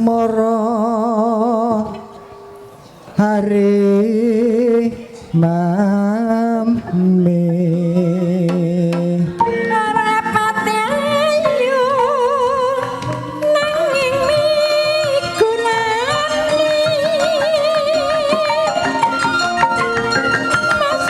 Asmara hari mami. Rapate ayu nanging migunani Mas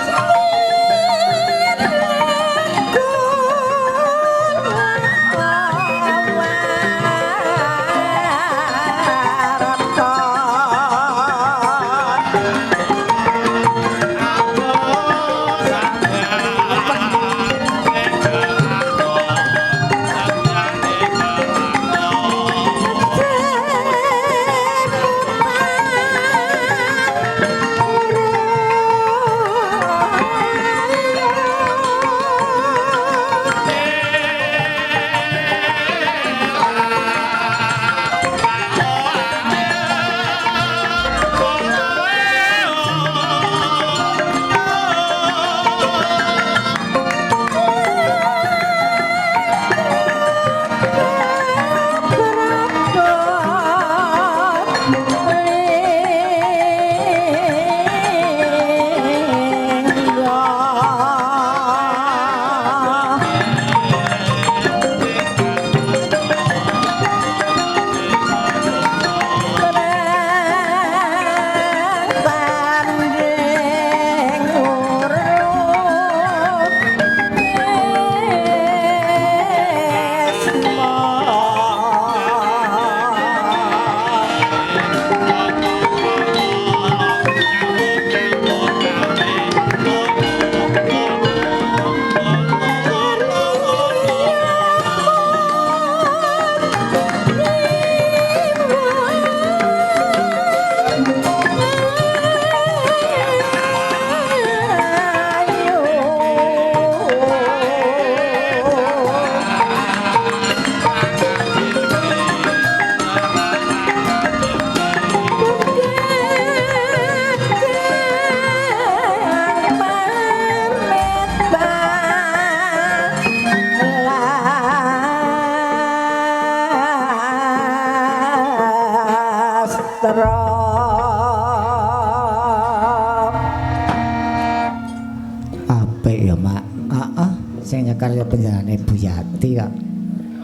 Apik ya, Mak. Heeh, sing nyekar ya panjenengane Bu Yati kok.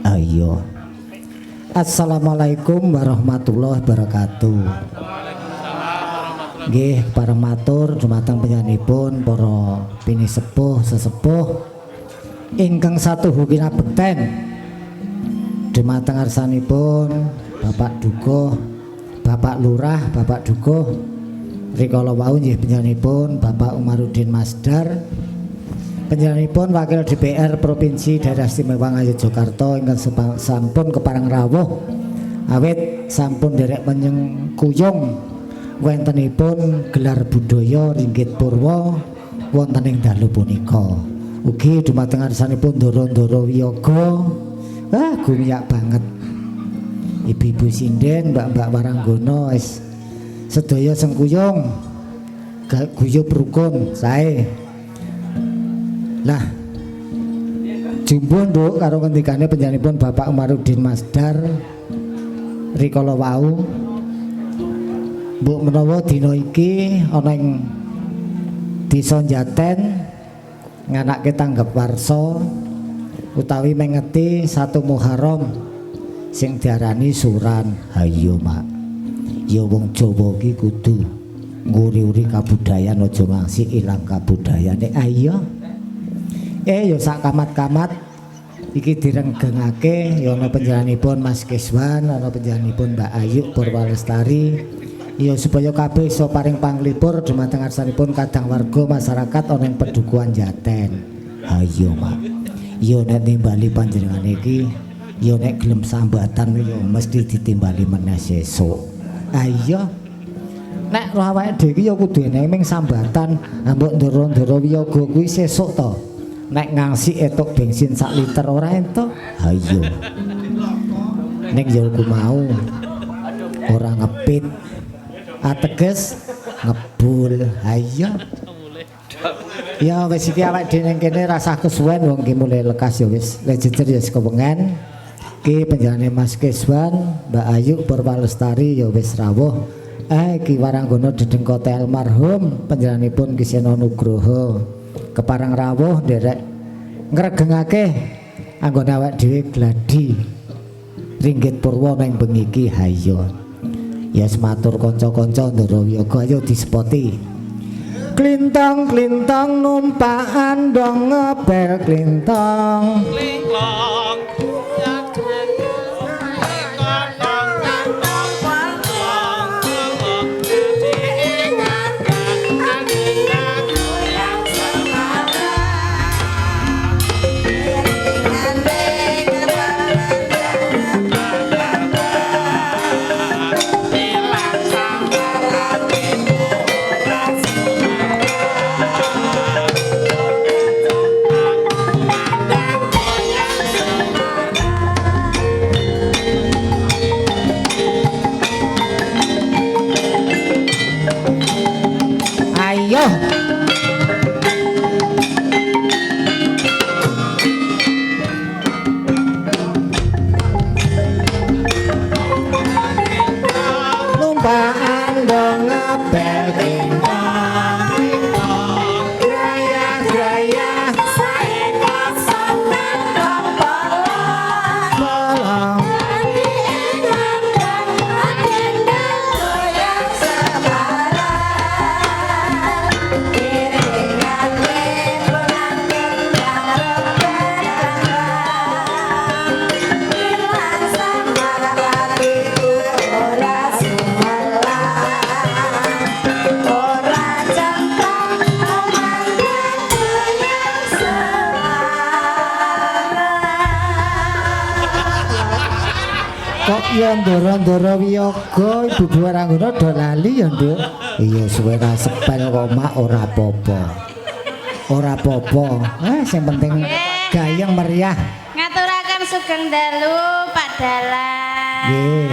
Ayo. Assalamualaikum warahmatullahi wabarakatuh. Nggih, para matur dumateng panjenenganipun para pinisepuh sesepuh ingkang satuhu kinabekten dumateng ngarsanipun Bapak Dukuh, Bapak Lurah, Bapak Dukuh rikala wau nggih panjenenganipun Bapak Umarudin Masdar, panjenenganipun Wakil DPR Provinsi Daerah Istimewa Ngayogyakarta ingkang sampun kepareng rawuh awit sampun nderek menyengkuyung wontenipun gelar budaya Ringgit Purwa wonten ing dalu punika. Ugi dumateng ngarsanipun ndara-ndara wiyaga. Ah, gumiyak banget. Ibu-ibu sinden, mbak-mbak waranggono wis sedaya sengkuyung guyub rukun sae. Lah jumbuh nduk karo ngendikane panjenenganipun Bapak Umarudin Masdar rikala wau, mbok menawa dina iki ana ing Desa Jaten nganake tanggap warsa utawi mengeti 1 Muharram sing diarani Suran. Hayo Mak, ya wong Jawa ki kudu nguri-uri kabudayan, aja ngasi ilang kabudayane. Ayo ya sak kamat-kamat iki direnggengake ya ana panjenenganipun Mas Kiswan, ana panjenenganipun Mbak Ayu Purwalestari, ya supaya kabeh iso paring panglipur dumateng ngarsanipun kadang warga masyarakat ana ing Pedukuhan Jaten. Hayo Mak, ya nek nimbali panjenengane iki ya nek gelem sambatan ya mesti ditimbali meneh sesuk. Ayo nek roh awake dhewe iki ya kudu eneng ming sambatan, ambok ndoro-ndoro wiyaga kuwi sesuk to. Nek ngangsi etuk bensin sak liter ora entuk. Ayo ning ya ku mau ora ngepit ateges ngebul. Ayo ya wis iki awake dhewe ning kene rasah kesuwen wong ki mulai lekas ya wis le jejer ya kewengen. iki panjenengane Mas Keswan, Mbak Ayu Purwalestari ya wis rawuh. Ki Waranggana dedengkote almarhum panjenenganipun Ki Seno Nugroho. Kepareng rawuh nderek ngregengake anggone awake dhewe gladi ringgit purwa ning bengi iki hayo. Ya sematur kanca-kanca Ndara Wiyaga ayo disepoti. Klintong-klintong numpak andong ngebel klintong. Klingklong. Ayo. Numpak andong ngebel klintong. Graya-graya bolong. Kok ya ndoro-ndoro wiyaga Ibu Waranggana do lali ya, Nduk? Iya, suwe ra sepel kok mak ora apa-apa. Ora apa-apa. Sing penting gayeng meriah. Ngaturaken sugeng dalu Pak Dalang. Nggih.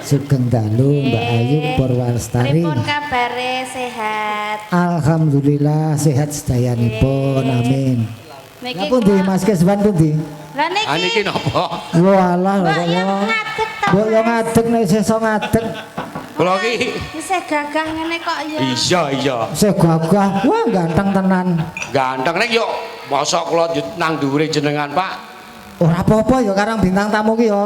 Sugeng dalu Mbak Ayu Purwalestari. Pripun kabare sehat? Alhamdulillah sehat sedayanipun. Amin. Niki Lah pundi Mas Keswan pundi? Lah niki. Ah niki napa? Walah Mbok kok yo ya. ngadeg ta. Mbok yo ngadeg nek sesuk ngadeg. Kula iki Isih gagah ngene kok ya. iya iya. Isih gagah. Wah, ganteng tenan. Ganteng nek yo mosok kula nang dhuwure jenengan, Pak. Ora apa-apa ya karang bintang tamu ki ya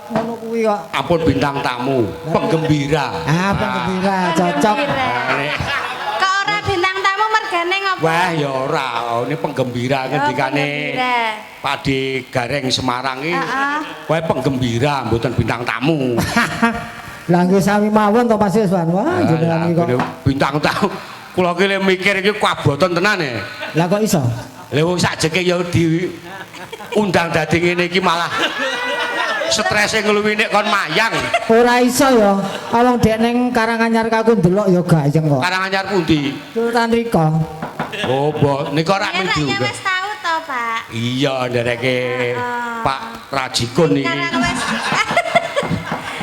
ngono kuwi kok. Ampun bintang tamu, penggembira. Ah, penggembira cocok. Penggembira. Kok ora bintang tamu mergane ngopo? Wah, ya ora, ini penggembira ngendikane Penggembira. Pade Gareng Semarang iki. Heeh. Kowe penggembira mboten bintang tamu. Lah nggih sami mawon to Mas Iswan. Wah, jenengan iki kok. Bintang tamu. Kula ki le mikir iki kaboten tenan e. Lah kok iso? Lha wong sakjeke ya diundang dadi ngene iki malah strese ngluwi nek kon mayang. Ora iso ya. Wong dek ning Karanganyar kaku ndelok ya gayeng kok. Karanganyar pundi? Sultan Riko. Oh, bo nika rak Ya mung rak ya diunggah. wis tau to, Pak. Iya, ndereke Heeh. Pak Rajikun iki. Karang wis.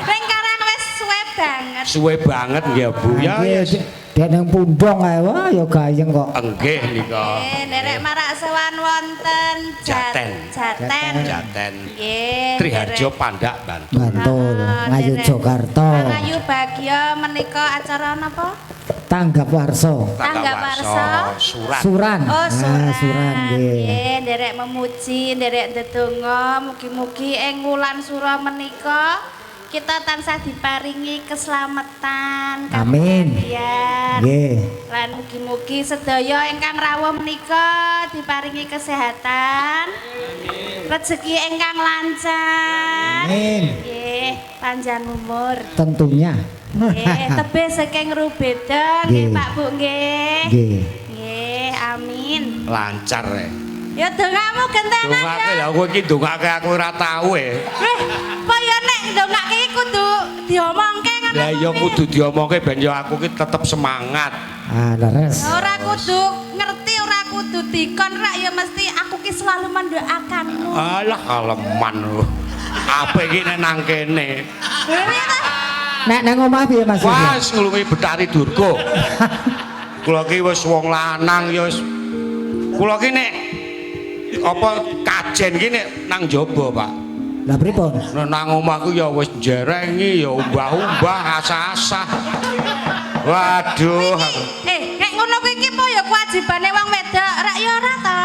Ning Karang wis suwe banget. Suwe banget nggih, Bu. Ya, Nggih, ya. dek ning Pundong ae wah ya gayeng kok. Nggih nika. Nderek marak sowan wonten Jaten. Jaten. Jaten. Nggih. Triharjo Pandak Bantul. Bantul, Heeh, Ngayogyakarta. Pangayu Bagya menika acara napa? Tanggap Warsa. Tanggap Warsa. Surat. Suran. Oh, Ah, suran. suran nggih. Nggih, nderek memuji, nderek ndedonga, mugi-mugi ing wulan sura menika kita tansah diparingi keselamatan, Amin. kebahagiaan. Nggih. Lan mugi-mugi sedaya ingkang rawuh menika diparingi kesehatan. Rezeki ingkang lancar. Amin. Nggih, panjang umur. Tentunya. Nggih, tebih saking rubeda nggih Nggih. Pak Bu nggih. Nggih. Nggih, amin. Lancar e. Ya dongamu gentenan Dongake ya. lha kowe iki dongake aku ora tau e. Weh, apa ya nek ndongake iki kudu diomongke ngono. Lah ya kuwi. kudu diomongke ben ya aku ki tetep semangat. Ah, leres. Ora kudu ngerti, ora kudu dikon rak ya mesti aku ki selalu mendoakanmu. Alah kaleman lho. Apa iki nek nang kene? Piye ta? Nek nang omah piye Mas? Wah, wis nglungi Betari Durga. Kula ki wis wong lanang ya wis. Kula ki nek apa kajen ki nek nang jaba, Pak. Lah pripun? Nek nang omahku ya wis njerengi ya umbah-umbah asah-asah. Waduh. Nek ngono kuwi iki po ya kewajibane wong wedok, rak ya ora ta?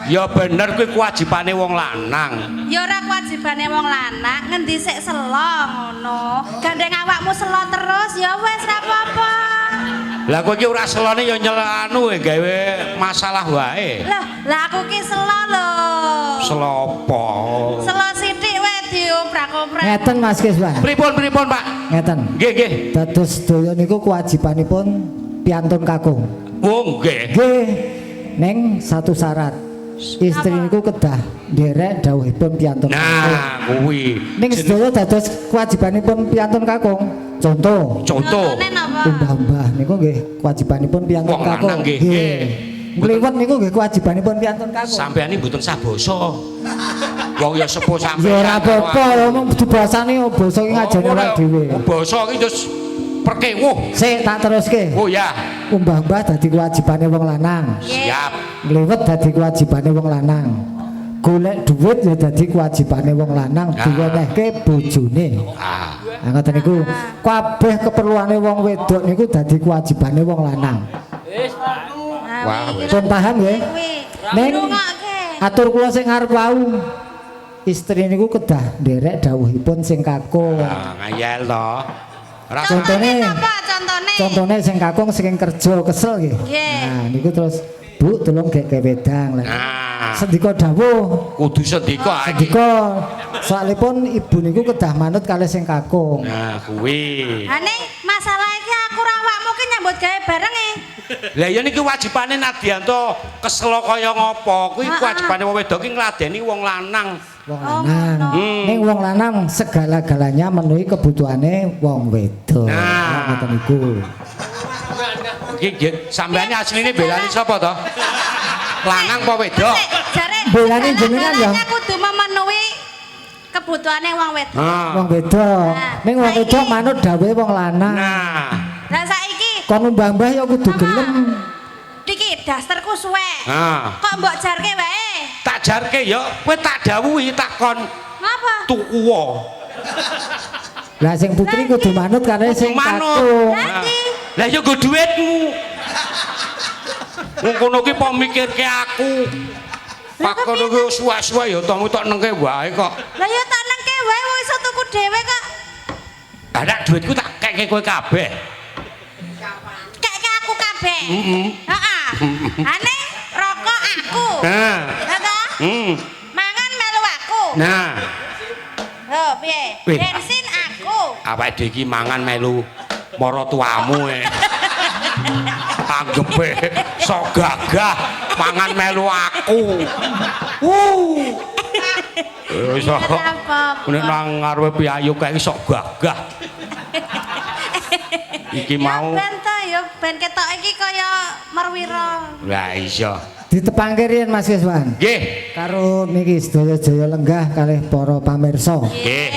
Ya bener kuwi kewajibane wong lanang. Ya ora kewajibane wong lanang, ngendi sik selo ngono. Gandeng awakmu selo terus ya wis ra apa-apa. Lah kowe iki ora selone ya nyel anu gawe masalah wae. Lah, lah aku ki selo lho. Selo apa? Selo sithik wae diobrak-obrak. Ngeten Mas Kiswan. Pripun pripun, Pak? Ngeten. Nggih, nggih. Dados sedaya niku kewajibanipun piantun kakung. Oh, nggih. Nggih. Ning satu syarat. Istri niku kedah nderek dawuhipun piantun kakung. Nah, kuwi. Ning sedaya dados kewajibanipun piantun kakung. Contoh, Contoh. Contone napa? umbah-umbah niku nggih kewajibanipun piantun Wong kakung. lanang nggih. Nggih. Ngliwet niku nggih kewajibanipun piantun kakung. Sampeyan iki mboten sah basa. Wong ya sepuh sampeyan. Ya ora apa-apa, ngomong dibasani basa iki ngajari Oh, awake dhewe. Basa iki terus perkewuh. Sik tak teruske. Oh ya, Umbah-umbah dadi kewajibane wong lanang. siap. Ngliwet dadi kewajibane wong lanang. Golek duit ya dadi kewajibane wong lanang Nah. diwenehke bojone. Ah, Nah, ngoten niku kabeh keperluane wong wedok niku dadi kewajibane wong lanang. Nah, Wah, kuwi wis. Pun paham nggih? Kuwi. Ning Ngrungokke. atur kula sing ngarep wau. Istri niku kedah nderek dawuhipun sing kakung. Ah, ngayal to. Ora Contone Napa contone? Contone sing kakung sing kerja kesel nggih. Nggih. Nah, niku terus Bu tolong gek wedang lah. Nah, Sendika dawuh. kudu sendika iki. Sendika soalipun ibu niku kedah manut kalih sing kakung. Nah, kuwi. Ha ning masalah iki aku ra awakmu ki nyambut gawe bareng e. Lah ya niki wajibane Nadianto keselo kaya ngopo? Kuwi Ah, ah. kewajibane wong wedok ki ngladeni wong lanang. Wong Oh, lanang. ngono. Ning wong lanang segala-galanya menuhi kebutuhane wong wedok. Nah. Ngoten niku. Iki nggih sampeyan asline belani sapa to? Lanang apa wedok? Sik, jare Belani jenengan ya? segala-galanya kudu memenuhi kebutuhane wong wedok. Ah. Wong wedok. Nah, Ning wong saiki- wedok manut dawuhe wong lanang. Nah, Lah saiki Kon umbah-umbah ya kudu Apa? gelem. iki dasterku suwek. ah. Kok mbok jarke wae? Tak jarke ya, kowe tak dawuhi takon Ngapa? tuku wae. Lah sing putri kudu manut kalih sing Manut. kakung. Lah, ndi? Lah ya nggo duitmu. Wong kono ki po mikirke aku. Pak kono ki suwe-suwe ya tamu tok nengke wae kok. Lah ya tak nengke wae wong iso tuku dhewe kok. Lah nek duitku tak keke kowe kabeh. Keke aku kabeh. Heeh. Heeh. Ane rokok aku. Nah. Ya toh? Mangan melu aku. Nah, Lho, piye? Wih. Bensin aku. Awake dhewe iki mangan melu maratuamu e. Anggepe sok gagah mangan melu aku. Wis Ora apa-apa. Nek nang ngarepe piyayu kae sok gagah. Iki mau Ya ben to, ya ben ketok iki kaya merwira. lah iya. Ditepangke riyen Mas Kiswan. Nggih. Karo niki sedaya jaya lenggah kalih para pamirsa. Nggih.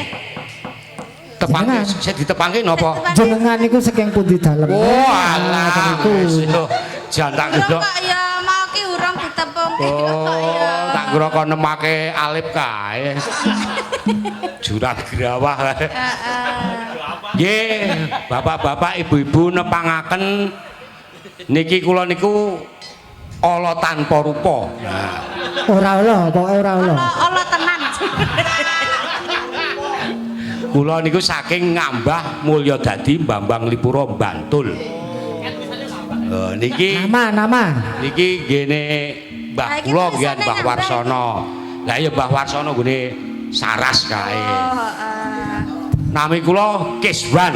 Tepangke Jenengan. sing ditepangke napa? Jenengan niku saking pundi dalem? Oh alah niku. wis yo. Jan tak Urung kira. kok ya mau ki urung ditepungke kok ya. Oh, tak kira kon nemake alip kae. Jurang grawah kae. Heeh. Nggih, bapak-bapak, ibu-ibu nepangaken niki kula niku ala tanpa rupa. Nah, Ora ala, pokoke ora ala. Ala ala tenan. kula niku saking Ngambah Mulyadadi Bambang Lipuro Bantul. Niki Nama nama. niki nggene Mbah Lah, iki kula nggih tulisane Mbah Ngambah. Warsono. Lah ya Mbah Warsono nggone Saras kae. Oh, heeh. Nami kula Kiswan.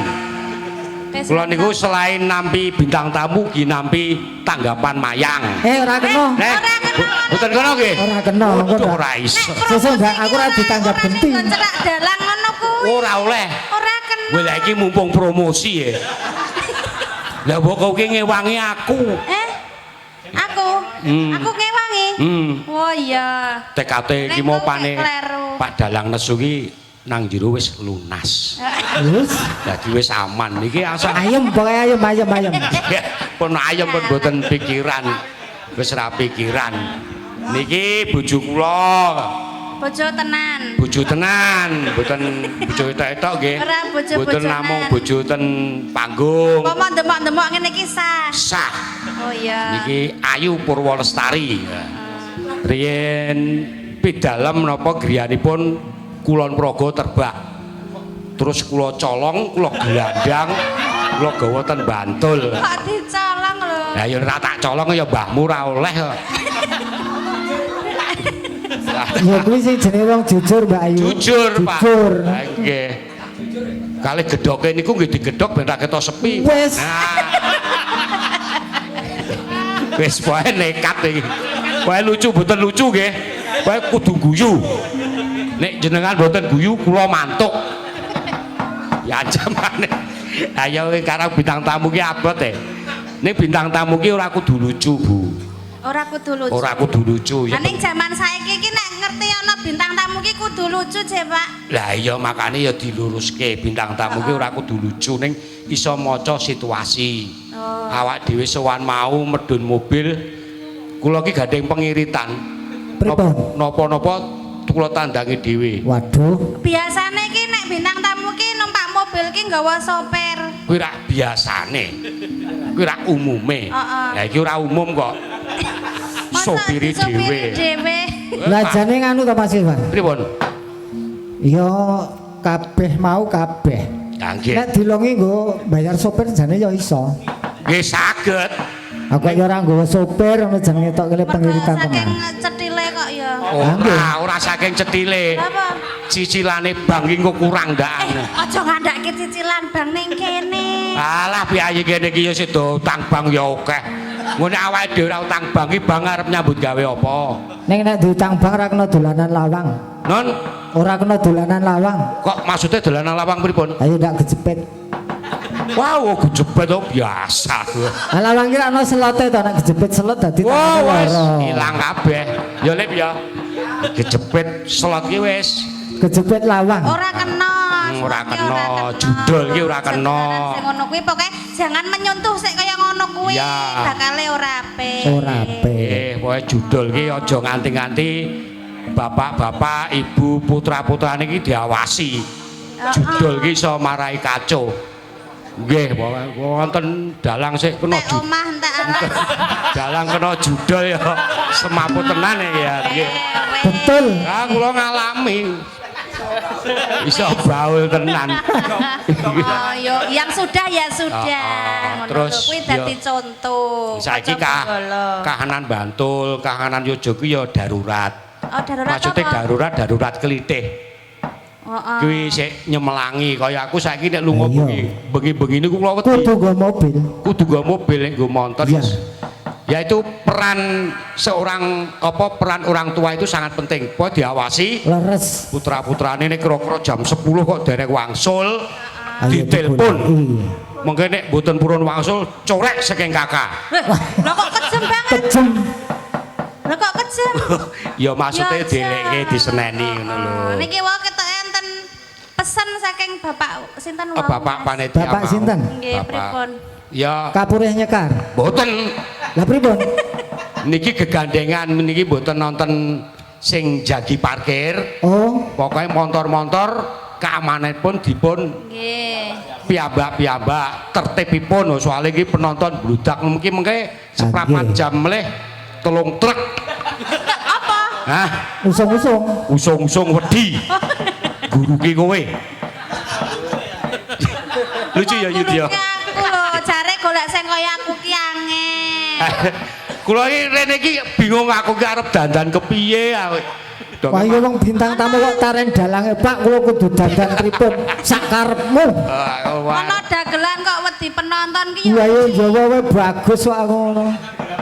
Kula niku selain nampi bintang tamu ki nampi tanggapan mayang. Ora kena. Nek, Ora kena. mboten kono nggih. Ora kena, engko Waduh, ndak. ora iso. Sesuk ndak aku ora ditanggap genti. Cerak dalang ngono kuwi. Ora oleh. Ora kena. Kowe lha iki mumpung promosi ya. Lah mbok kowe ki ngewangi aku. Aku. Aku ngewangi. Oh iya. TKT iki Nek mau kowe pane kleru. Pak Dalang Nesu ki nang jero wis lunas. Wis Dadi wis aman. Iki asal ayem pokoke ayem ayem ayem. pun ayem pun mboten pikiran. Wis ra pikiran. Niki bojo kula Bojo tenan. Bojo tenan, mboten bojo etok-etok nggih. Ora bojo-bojonan. Mboten namung bojo ten panggung. Pomo ndemok-ndemok ngene iki sah. Sah. Oh iya. Niki Ayu Purwo Lestari. Riyen pidalem napa griyanipun Kulon Progo terbak. Terus kula colong, kula gelandang, kula gawa ten Bantul. Kok dicolong lho. Lah ya ora tak colong ya mbahmu ora oleh kok. Ya kuwi sing jenenge wong jujur, Mbak Ayu. Jujur, Pak. Jujur. Lah nggih. Kali gedhoke niku nggih digedhok ben ra ketok sepi. Wes. Nah. Wis pokoke nekat iki. Pokoke lucu mboten lucu nggih. Pokoke kudu guyu. Nek jenengan mboten guyu kula mantuk. Ya jamane. Ayo karo bintang tamu ki abot e. Ning bintang tamu ki ora kudu lucu, Bu. Ora kudu lucu. Ora kudu lucu ya. Lah ning jaman saiki iki nek ngerti ana bintang tamu ki kudu lucu, je, Pak. Lah iya makane ya diluruske bintang tamu ki ora kudu lucu ning iso maca situasi. Oh. Awak dhewe sowan mau medhun mobil kula ki gandeng pengiritan. Pripun? Napa-napa kula tandangi dhewe. Waduh. Biasane ki nek bintang tamu ki numpak mobil ki nggawa sopir. Kuwi rak biasane. Kuwi rak umume. Heeh. Lah iki ora umum kok. Masa Sopiri disopiri dhewe. dhewe. Lah jane nganu to Mas Irfan? Pripun? Ya kabeh mau kabeh. Lah nggih. Nek dilongi nggo bayar sopir jane ya iso. Nggih saged. Aku ya ora nggawa sopir ngono jenenge tok kene Mergo pengiritan saking tenan. cethile kok ya. Ora, ora saking cethile. Apa? Cicilane bank iki kok kurang ndakan. Eh, aja ngandhake cicilan bank ning kene. Alah piye kene iki ya sida utang bank ya akeh. Ngene awake dhewe ora utang bank iki bank arep nyambut gawe apa? Ning nek diutang bank ora kena dolanan lawang. Non, Ora kena dolanan lawang. kok maksudnya dolanan lawang pripun? Ayo ndak kejepit. Wow, kejepit kok biasa. Lah lawang ki ana selote to nek kejepit selot dadi Wow, tangane wis lara. ilang kabeh. Ya Lip ya. Kejepit selot ki wis. Kejepit lawang. Ora kena. Ora selot ki kena, judul ki ora kena. Sing ngono kuwi pokoke jangan menyentuh sik kaya ngono kuwi. Ya. Bakale ora apik. Ora apik. Pokoke judul ki aja nganti-nganti bapak-bapak, ibu, putra-putrane iki diawasi. Judul ki iso marai kacau. Nggih, pokoke wonten dalang sik kena Entek omah entek alas. dalang kena judul ya semaput tenan ya. Nggih. Betul. Ah kula ngalami. Iso baul tenan. Oh, yo, yang sudah ya sudah. Oh, Ngono terus, lho, kuwi dadi yo. contoh. Saiki Aja menggolo. kahanan Bantul, kahanan Yogyakarta ki ya darurat. Oh, darurat Maksudnya apa? darurat, darurat kelitih. Heeh. Kuwi sik nyemelangi kaya aku saiki nek lunga Iya. bengi, bengi-bengi niku kula wedi. Kudu nggo mobil. Kudu nggo mobil nek nggo montor. Iya. Ya itu peran seorang apa peran orang tua itu sangat penting. Pokoke diawasi Leres. putra-putrane nek kira-kira jam 10 kok dereng wangsul Ayo ditelepon. Iya. Mengke nek mboten purun wangsul corek saking kakak. Lah kok kejem banget? Kejem. Lah kok kejem? Ya maksudnya Ya aja. dielekke diseneni ngono lho. Heeh. Niki wae ketok enten pesen saking Bapak sinten Oh, wau? Bapak Mas? panitia Bapak mau. sinten? Nggih, Bapak. pripun? Ya Kapurih nyekar. mboten Lah pripun? niki gegandengan niki mboten nonton sing jagi parkir. Oh, Pokoknya motor-motor keamananipun dipun Nggih. piyambak-piyambak tertibipun soalnya iki penonton bludak mungkin mengke seprapat Nggih. jam melih telung truk. Apa? Hah, usung-usung. usung-usung wedi. Guruki kowe. Lucu ya Yud ya. Guruke Aku lho, jare golek sing kaya aku ki angel. Kula iki rene iki bingung aku ki arep dandan kepiye aku. Dong- Wah iya wong bintang tamu kok taren dalange Pak kula kudu dandan pripun sak karepmu. Ah, wah. Ana dagelan kok wedi penonton ki Iya ya. iya Jawa wae bagus kok aku ngono.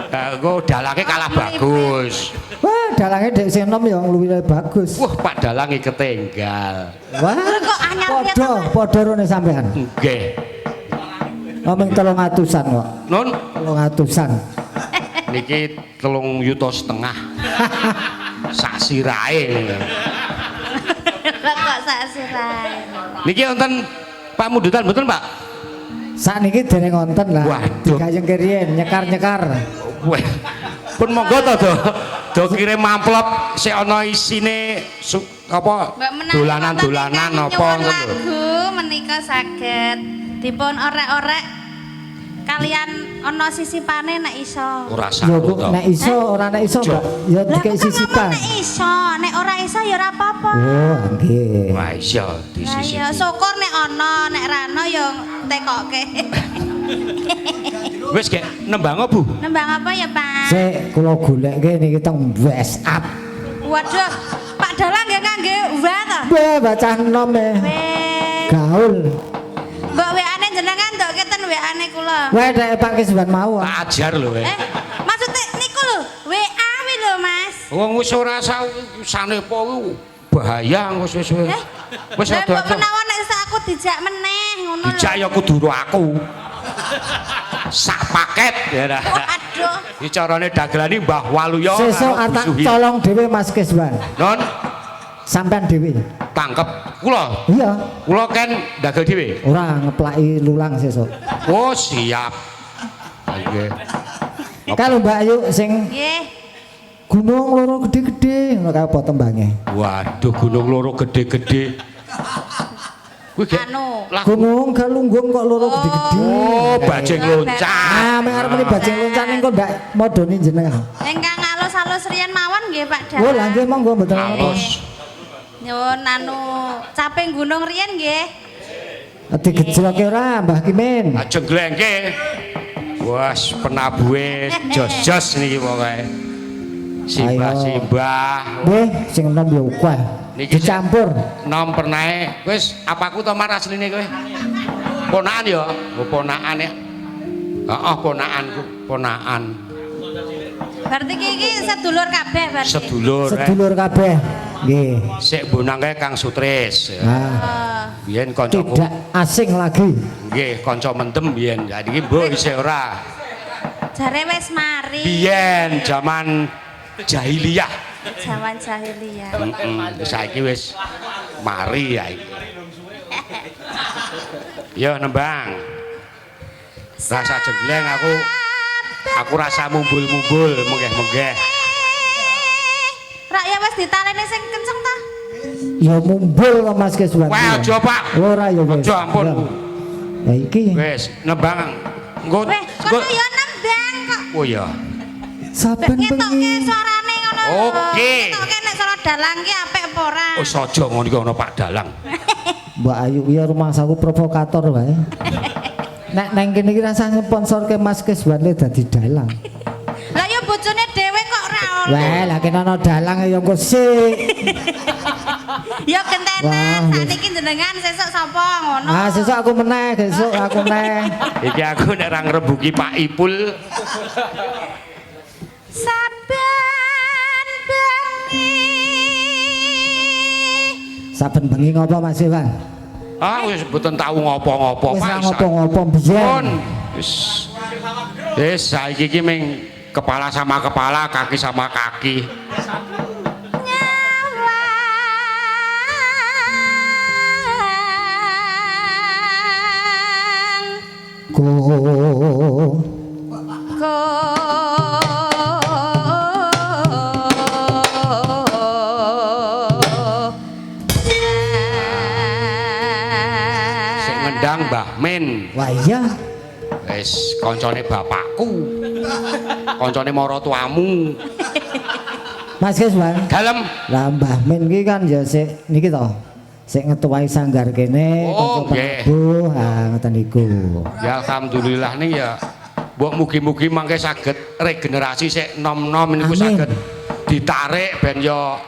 Ah, engko dalange kalah bagus. Wah, dalange dek sing enom ya luwih bagus. Wah, Pak Dalang iki ketenggal. Wah. Kok anyar piye Padha, to, Mas? padha rene sampean. Nggih. Omong 300-an kok. Nun 300-an. niki 3,5 yuta. Sak sirahe. Lah kok sak sirahe. Niki wonten pamundutan mboten, Pak? Sakniki dereng wonten lah. Waduh. Digayeng riyen nyekar-nyekar. Wah. Pun monggo to, Do. Do kirim amplop sik ana isine apa dolanan-dolanan apa ngono lho. Lagu menika saged dipun orek-orek kalian ana sisipane nek iso. Ora Ya sanggup to. Nek iso ora nek iso, Mbak. Ya dikek sisipan. Nek iso, nek ora iso ya ora apa-apa. Oh, nggih. Wah, iso disisipi. Ya syukur nek ana, nek ra ana ya tekoke. Wis gek nembang Bu. Nembang apa ya, Pak? Sik kula golekke niki teng WhatsApp. Waduh, Pak Dalang nggih ngangge wa to? Wah, bacah enom e. Gaul. Mbok WA-ne jenengan ndok keten WA-ne kula. Wah, nek Pak Kiswan mau. Tak ajar lho kowe. Maksudnya niku lho, WA wi lho, Mas. Wong wis ora sanepa kuwi bahaya wis wis. Wis Lah rada mbok menawa nek sak aku dijak meneh ngono lho. Dijak ya kudu aku. Sak paket ya dah. Waduh. Iki carane dagelane Mbah Waluyo. Sesuk karo tak Bu colong dhewe Mas Kiswan. Non Sampean dhewe. Tangkep kula. Iya. Kula kan dagel dhewe. Ora ngeplaki lulang sesuk. Oh, siap. Nggih. Kalau Mbak Ayu sing nggih. Gunung loro gede-gede ngono kae apa tembange? Waduh, gunung loro gede-gede. Kuwi gek Anu. Gunung Galunggung kok loro gede-gede. Oh, bajing loncat. Ah, meng arep muni bajing loncat ning kok ndak modoni jenengan. Ingkang alus-alus riyen mawon nggih Pak Dalang. Oh, lha nggih monggo mboten apa. Alus. Nyuwun anu caping gunung riyen nggih. Digejloke ora Mbah Kimin? Aja glengke. Wah, penabuhe jos-jos niki pokoke. Simbah-simbah. Nggih, sing enom ya akeh. Niki Dicampur. Nom pernae wis apaku to Mar asline kowe? Ponakan ya? Oh, ponakan ya. Heeh, ponakanku, ponakan. Berarti iki sedulur kabeh berarti. Sedulur. Sedulur kabeh. Nggih. Sik bonangke Kang Sutris. Ah, Biyen kancaku. Tidak asing lagi. Nggih, kanca mendem biyen. Saiki mbok isih ora. Jare wis mari. Biyen jaman jahiliyah. Jaman jahiliyah. Heeh, saiki wis mari ya iki. Yo nembang. Rasa jengleng aku rasa mumbul-mumbul menggeh-menggeh. Rak ya wis ditaleni sing kenceng ta? Ya mumbul kok Mas Kiswan. Wah, aja Pak. Ora ya wis. Aja ampun. Ya iki. Wis nembang engko. Weh, kono ya nembang kok. Oh iya. Saben Ngetokke bengi. suarane ngono lho. Oke. Ngetokke nek suara dalang ki apik apa ora? Oh aja ngono iki ana Pak Dalang. Mbak Ayu ya rumangsaku provokator wae. Nek neng kene iki rasah nyponsorke Mas Kiswan le dadi dalang. Lah ya bojone dhewe kok ora ono. Wah, lah kene ana dalang ya engko sik. Ya gentenan Wah, sakniki jenengan sesuk sapa ngono. Ah, sesuk aku meneh, sesuk aku meneh. Iki aku nek ra ngrebuki Pak Ipul. Saben bengi. Saben bengi ngopo Mas Iwan? Ah wis mboten tau ngopo-ngopo Wis Pak. ra ngopo-ngopo biyen. Pun. Wis. Wis saiki iki ming kepala sama kepala, kaki sama kaki. Nyawang Go. ko Sing ngendang Mbah Min. Wah iya. Wis koncone bapakku. Koncone maratuamu. Mas Kiswan. Dalem. Lah Mbah Min ki kan ya sik niki to. Sik ngetuai sanggar kene Oh, kanca nggih. penabuh, ah ngoten niku. Ya alhamdulillah nih ya. Mbok mugi-mugi mangke saged regenerasi sik nom-nom niku Amin. saged ditarik ben yo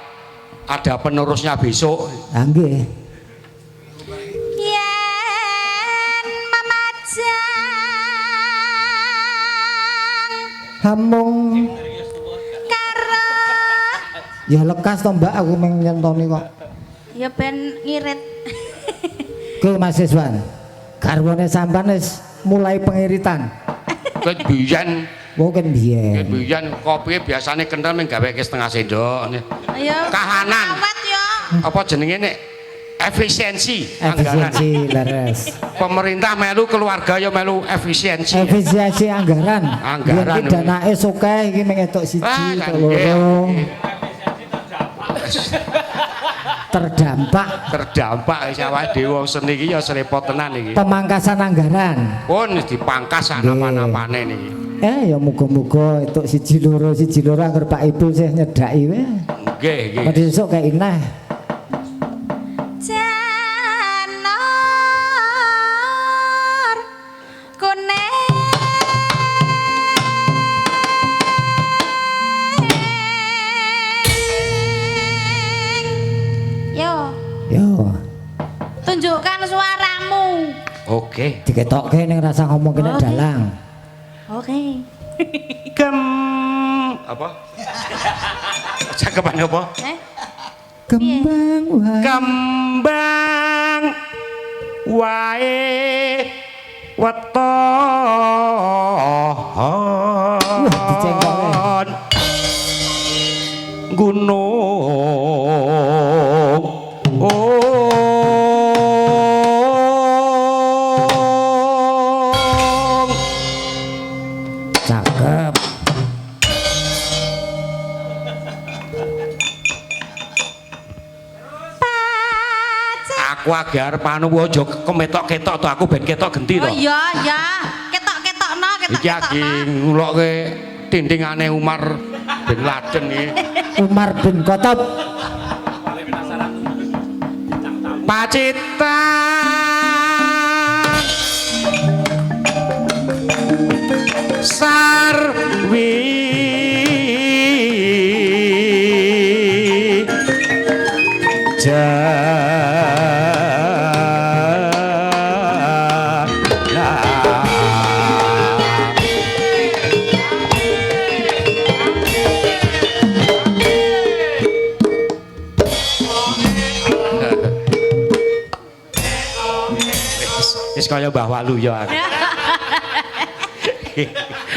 ada penerusnya besok. Ah nggih. Yen memajang Hamung karo ya lekas to Mbak aku meng nyentoni kok. ya ben ngirit. Ku Mas Iswan. Garwane sampean wis mulai pengiritan. Ket biyen, Mungkin ket biyen. biyen kopi biasane kental mung gaweke setengah sendok. Ya Kahanan. Awet ya. Apa jenenge nek Efisiensi anggaran. Efisiensi leres. Pemerintah melu, keluarga ya melu efisiensi. Efisiensi anggaran. Anggaran. Biyen ki danake sokeh iki mung entuk siji Ah, entuk loro. Terdampak Terdampak wis awake dhewe wong seni iki ya serepot tenan iki. Pemangkasan anggaran. Pun dipangkas sak napa-napane niki. Eh ya muga-muga entuk siji loro angger Pak Ibu sih nyedhaki wae. Nggih, nggih. Apa sesuk kayak ineh. Janur kuning yo. Yo, Tunjukkan suaramu. Oke. Diketokke ning rasa ngomong kene Oke. Dalang. Oke. Gem apa? Cakepan apa? Eh, Kembang wae. Kembang wae weton Dicengkoke. Gunung ong. Cakep. Aku agar panu aja kemetok-ketok to, aku ben ketok genti to. Oh iya, iya. Ketok-ketokno, Iki agi ketok-ketokno. ngulokke tintingane Umar bin Laden iki. Umar bin Khattab. Pacitan Sarwi Jana. Wis kaya Mbah Waluyo aku.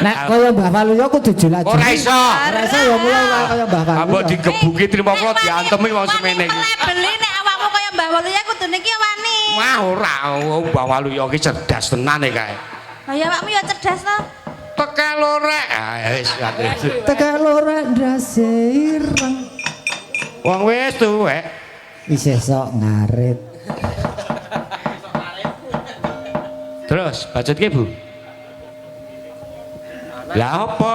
Nek kaya Mbah Waluyo kudu jelas. Ora iso. Ora iso ya mulai kaya Mbah Waluyo. Ambok digebuki trimo kula diantemi wong semene iki. Beli nek awakmu kaya Mbah Waluyo kudune iki wani. Wah ora, Mbah Waluyo iki cerdas tenan e kae. Lah ya awakmu ya cerdas to. Tekel lorek. Ah wis. Tekel lorek ndase ireng. Wong wis tuwek. Isih sok ngarit. Terus bacutke Bu. Lah apa?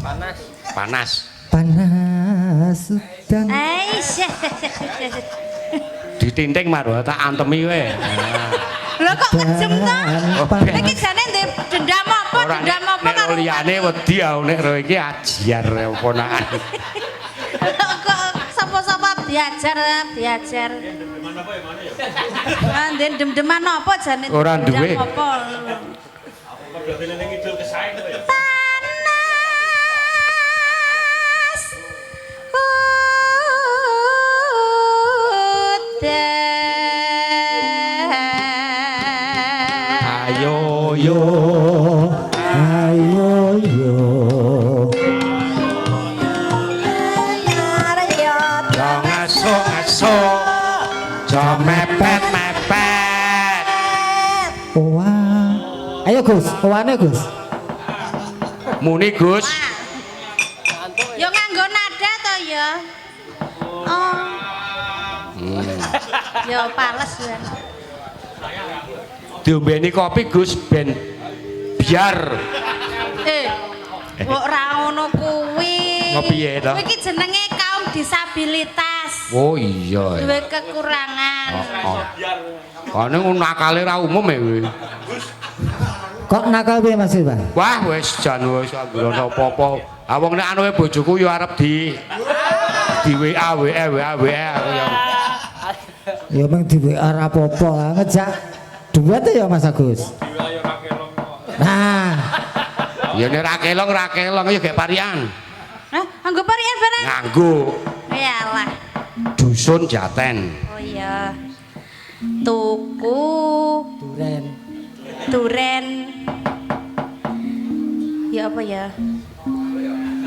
Panas. Panas. Panas udan. Eish. Ditinting marwa tak antemi kowe. Lho kok kejem to? Panas. Iki jane ndek dendam apa? Ora Dendam apa nek karo liyane wedi aku nek ro iki ajiar ponakan. Lho kok sapa-sapa diajar diajar. Ah, ndem-deman apa jane? Ora Dendam duwe. Apa? Panas udan. Ayo yo. Ayo yo. Jo ngaso-ngaso. Jo mepet-mepet. Wah. Ayo Gus, owane Gus. Muni Gus. Ya nganggo nada to ya. Oh. Ya pales ya. Diombeni kopi Gus ben biar Eh. Kok ora ngono kuwi. Ngopi piye to? Kuwi iki jenenge kaum disabilitas. Oh iya. Duwe kekurangan. Oh. Kane nakale ra umum e kuwi. Kok nakal piye Mas Iwan? Wah wis jan wis anggere ana apa-apa. Ah wong nek anuke bojoku ya arep di di WA WA WA WA aku ya. Ya mung di WA ora apa-apa, ngejak duet ya Mas Agus. Nah, Ya nek ra kelong ra kelong ya gek parian. Hah, nganggo parian barang? Nganggo Yalah. dusun Jaten. Oh iya. Tuku duren. duren. Ya apa ya?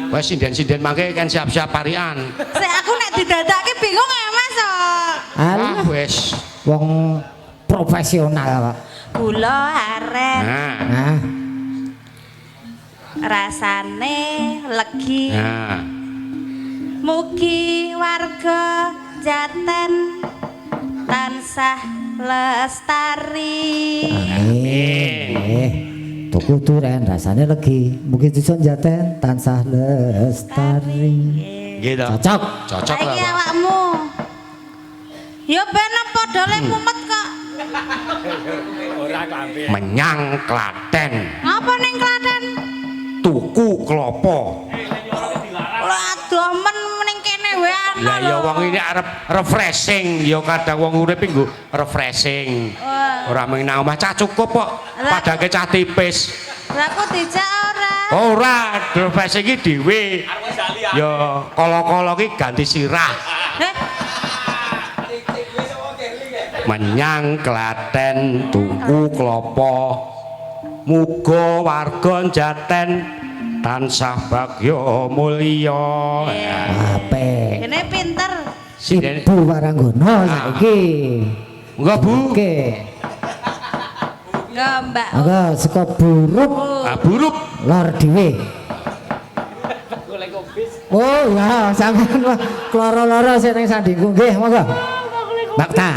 Wes sinden-sinden mangke kan siap-siap parikan. Sik aku nek didadake bingung ya Mas. Oh. Alah, Ah wis. wong profesional kok. Gula aren Nah. Nah, rasane legi. Nah. Mugi warga Jaten tansah lestari. amin. Tuku duren rasane legi. Mugi dusun Jaten tansah lestari. Nggih to. Cocok. Cocok lah. Saiki Pak. awakmu. Ya ben padha le mumet kok. Menyang Klaten. Ngapa ning Klaten? Tuku klopo. Lah adoh men ning kene wae ana. Lah ya lho. wong ini arep refreshing, ya kadang wong urip iki nggo refreshing. Wah. Ora mung nang omah cah cukup kok. Lah- Padake cah tipis. Lah kok dijak ora? Ora, refreshing iki dhewe. Ya kala-kala iki ganti sirah. Heh, Menyang Klaten tuku klopo. Muga warga Jaten tansah bagya mulya. Apik. Kene pinter. Sinden. Ibu Waranggono saiki. Monggo Bu. Oke. Enggak, Mbak. Monggo saka buruk Ah, buruk. lor dhewe. Oh ya, sampean wah, kloro-loro sing ning sandingku nggih, monggo. Mbak Ta.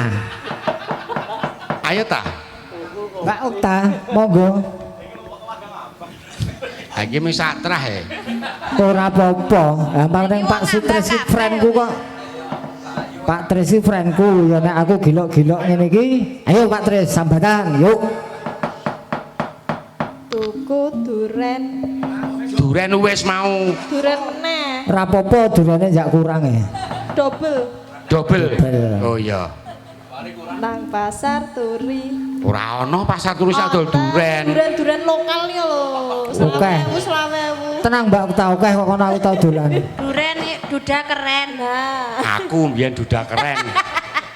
Ayo ta. Mbak Okta, monggo. Ha iki mung satrah e. Ora apa-apa. Lah paling Pak Sutris iki friendku kok. Pak Tris iki friendku, ya nek aku gilok-gilok ngene iki, ayo Pak Tris sambatan, yuk. Tuku duren, Duren wis mau duren neh, Ora apa-apa durane njak kurang ya. double double. Double. Oh iya. nang pasar turi. Ora ana pasar turi adol duren. Duren-duren lokal nih lho. Oke. 20.000, 20.000. Tenang Mbak Okta, akeh kok kono aku tau dolan. Duren duda keren. Nah, Aku mbiyen duda keren.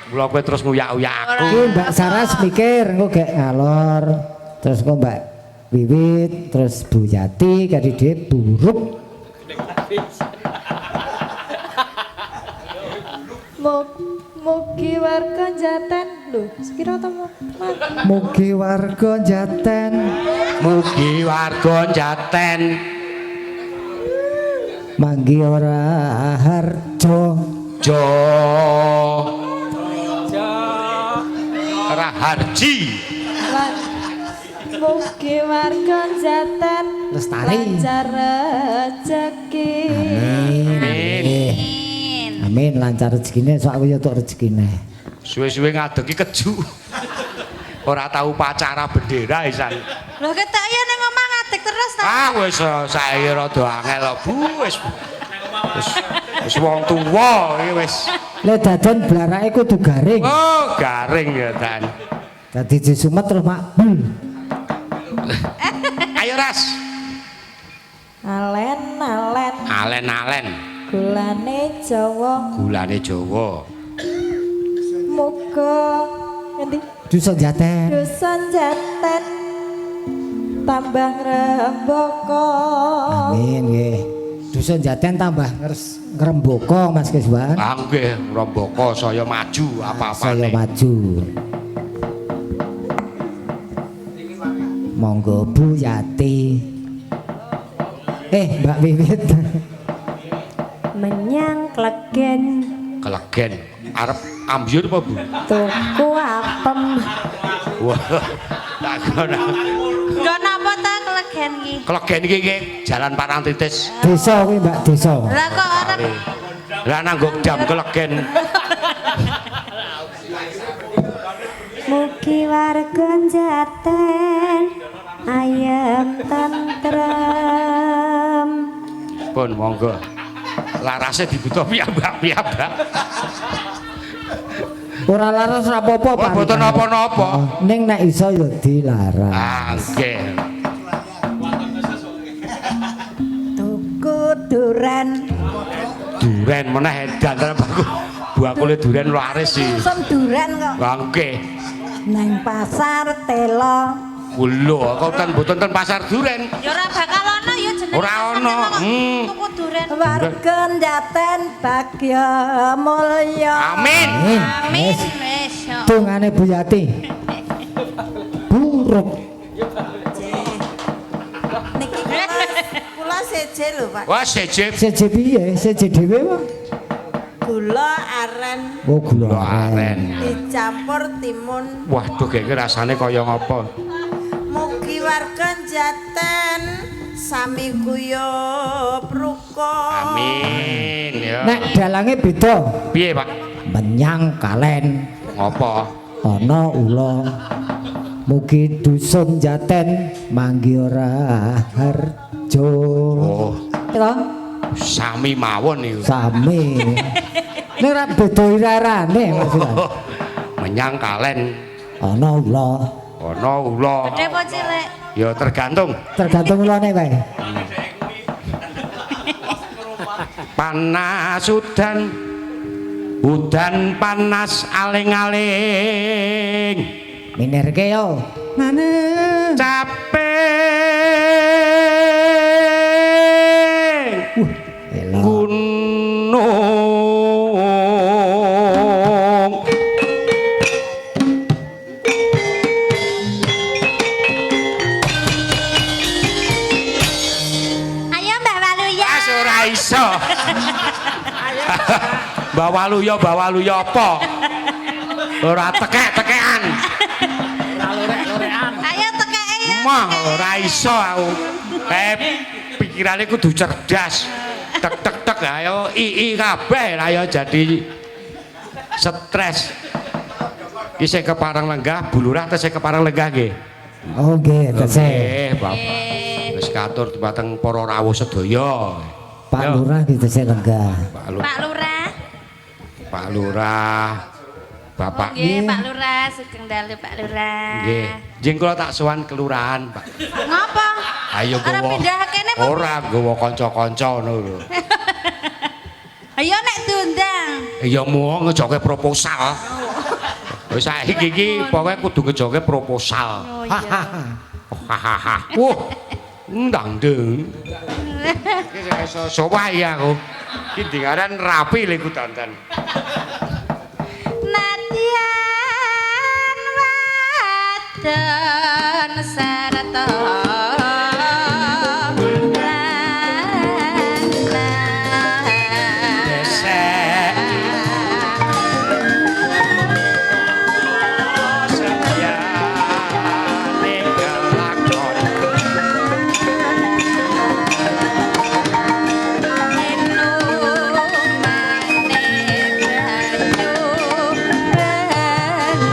Mula kowe terus nguyak-uyak aku. Iki Mbak Saras mikir engko gek ngalor. Terus engko Mbak Wiwit, terus Bu Yati, kari dhewe buruk. mugi warga Jaten lho, sekira to Mas? Mugi warga Jaten Mugi warga Jaten manggi ora harjo. Jo Raharji. Lan mugi warga Jaten Lestari. lancar rejeki. Amin. Amin. Amin lancar rezekine sok aku ya tok rezekine. Suwe-suwe ngadegi keju. Ora tau upacara bendera isan. Lho ketok ya ning omah ngadeg terus ta. Ah wis saiki rada angel kok Bu wis. Wis wis wong tuwa iki wis. Le dadon blarake kudu garing. Oh, garing ya Dan. Dadi disumet terus mak. Bul. Ayo Ras. Alen alen Alen-alen gulane Jawa gulane Jawa. muga ngendi Dusun Jaten. dusun Jaten tambah ngrembaka. Amin nggih. Dusun Jaten tambah ngrembaka Mas Kiswan. Ah nggih, ngrembaka saya maju Saya apa-apane. maju. Monggo Bu Yati. Mbak Wiwit. Menyang Klegen Kelegen arep ambyur apa Bu? tuku apem. Wah. Tak kono. Nggo napa ta klegen iki? Kelegen iki iki Jalan Parangtritis. Desa kuwi Mbak Desa. Lah kok arep Lah nanggo jam kelegen. Mugi warga Jaten ayem tentrem. Pun monggo. Larase dibutuh piyambak-piyambak. Ora laras ora apa-apa, Oh, Pak. boten napa-napa. Oh, ning nek iso ya dilaras. Ah, nggih. Tuku duren. Duren meneh edan tenan bakul. Bakule duren laris sih. Sum duren kok. Lah nggih. Nang pasar telo. Lho, kok ten mboten ten pasar duren. Ya ora bakal ana ya jenenge. Ora ana. Tuku duren. Warga Jaten bagya mulya. Amin. Amin. Wis. Wis. Yo. Tungane Bu Yati. Buruk. Niki kula seje lho, Pak. Wah, seje. Seje piye? Seje dhewe wae. Gula aren Oh, gula Gula aren. dicampur timun. Waduh, kaya rasane kaya ngapa? Mugi warga Jaten sami guyub rukun. Amin ya. Nek dalange beda. Piye, Pak? Menyang kalen Ngopo? ana ula. Mugi dusun Jaten manggi ora harjo. Oh, Piro? sami mawon niku. Sami. Nek ora beda irarane maksudnya. Oh, menyang kalen Ana ula. ana ula. Gedhe apa cilik? Ya tergantung. Tergantung ulane wae. Panas udan. Udan panas aling-aling. Minerke yo. Nane. Capek. Elok. Gunung. Ayo Mbak Waluya. Pas ora iso. Mbak Waluya, Mbak Waluya apa? Ora tekek-tekekan. Ayo tekeke ya. Mah ora iso aku. Kayak pikirane kudu cerdas. Tek tek tek ayo i kabeh ayo jadi stres. Iki sing kepareng lenggah, Bu Lurah tesih kepareng lenggah nggih. Oh nggih, tesih. Nggih, Bapak. Wis katur dumateng para rawuh sedaya. Pak Yo, Lurah nggih tesih lenggah. Pak Lurah, Pak Lurah. Pak Lurah. Bapak. Oh, nggih, Pak Lurah, sugeng dalu Pak Lurah. Nggih. Jeng kula tak sowan kelurahan, Pak. Ngopo? Ayo Ora gowo. pindah kene apa? Ora gowo kanca-kanca ngono lho. Ayo nek diundang. Ya mau ngejoke proposal. Wis saiki iki pokoke kudu ngejoke proposal. Oh iya. Hahaha. Wah, ndang deng. Iki sing iso sowah ya aku. Iki dingaran rapi lho iku dandan. Nadyan wadon sarta lanang. Desek. Seyane kelakon. Minumane banyu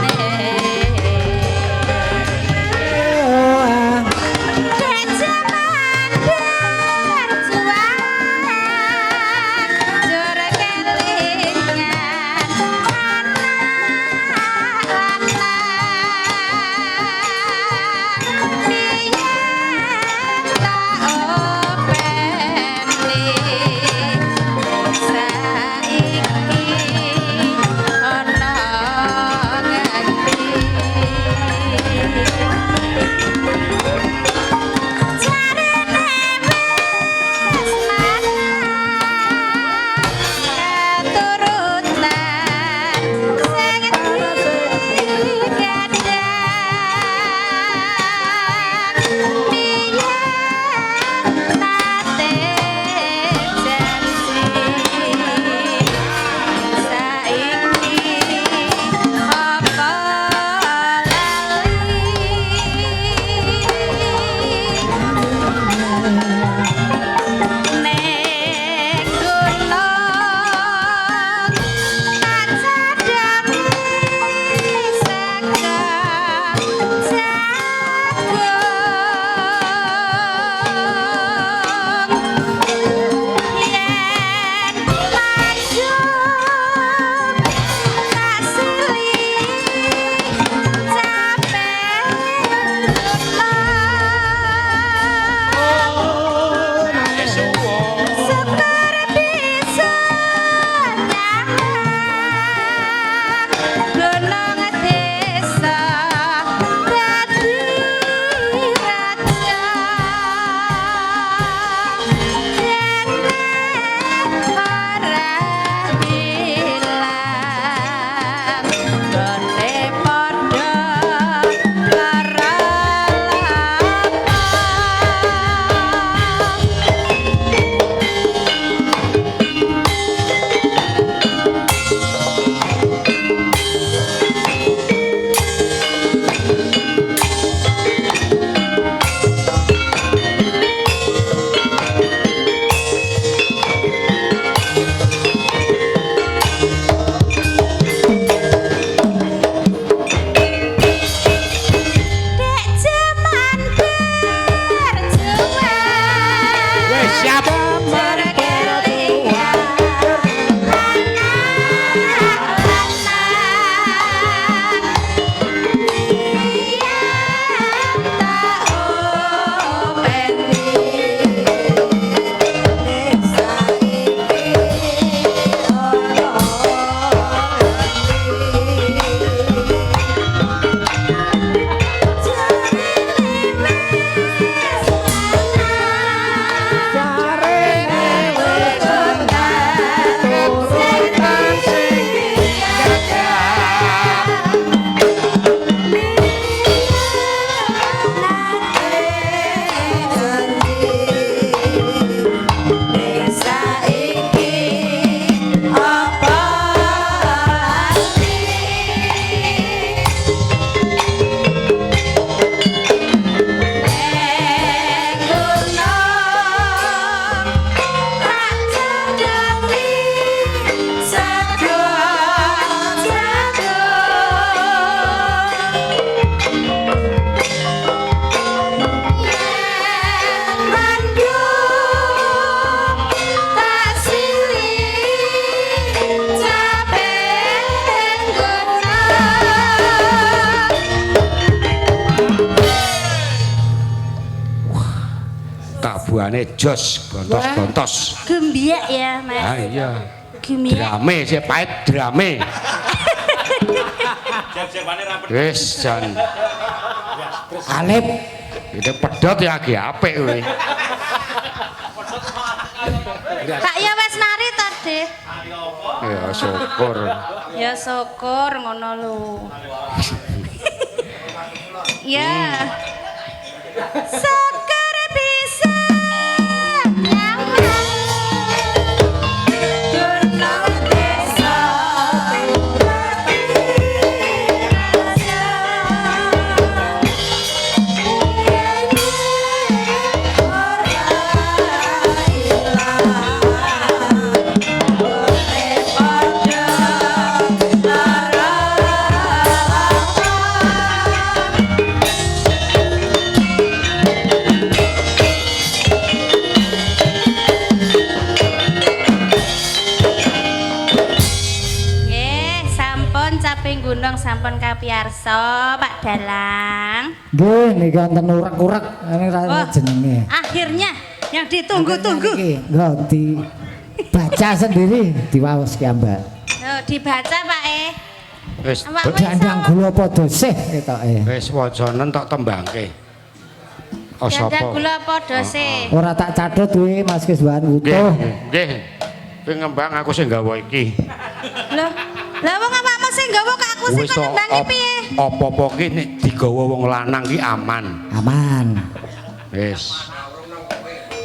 bening. Tabuhane jos, gontos-gontos. Gembiak ya, Mas. Ah iya. Gembiak. Drame sik pait drame. Wis jan. Alip. Itu pedhot ya ge apik kowe. Pak ya wis nari to, Dik? Ya syukur. Ya syukur ngono lho. Ya. Syukur bisa nyawang. Gunung desa rasa ora ilang urip padha lara. Nggih, sampun caping gunung sampun kapiyarsa Pak Dalang. Nggih, niki wonten urek-urek ini ra Wah. jenenge. Akhirnya yang ditunggu-tunggu. Niki nggo dibaca sendiri diwaos ki Mbak. Oh, dibaca Pak e. Wis Awakmu Dandang iso. gula padha sih ketoke. wis wacanen tok tembangke. Oh Dandang sapa? gula padha sih. Ora tak cathet kuwi Mas Kiswan Nggih, utuh. nggih. Kowe ngembang aku sing gawa iki. Loh, lah wong awakmu sing nggawa kok aku sing Wis kon nembangi piye? Apa-apa ki nek digawa wong lanang ki aman. Aman. Wis.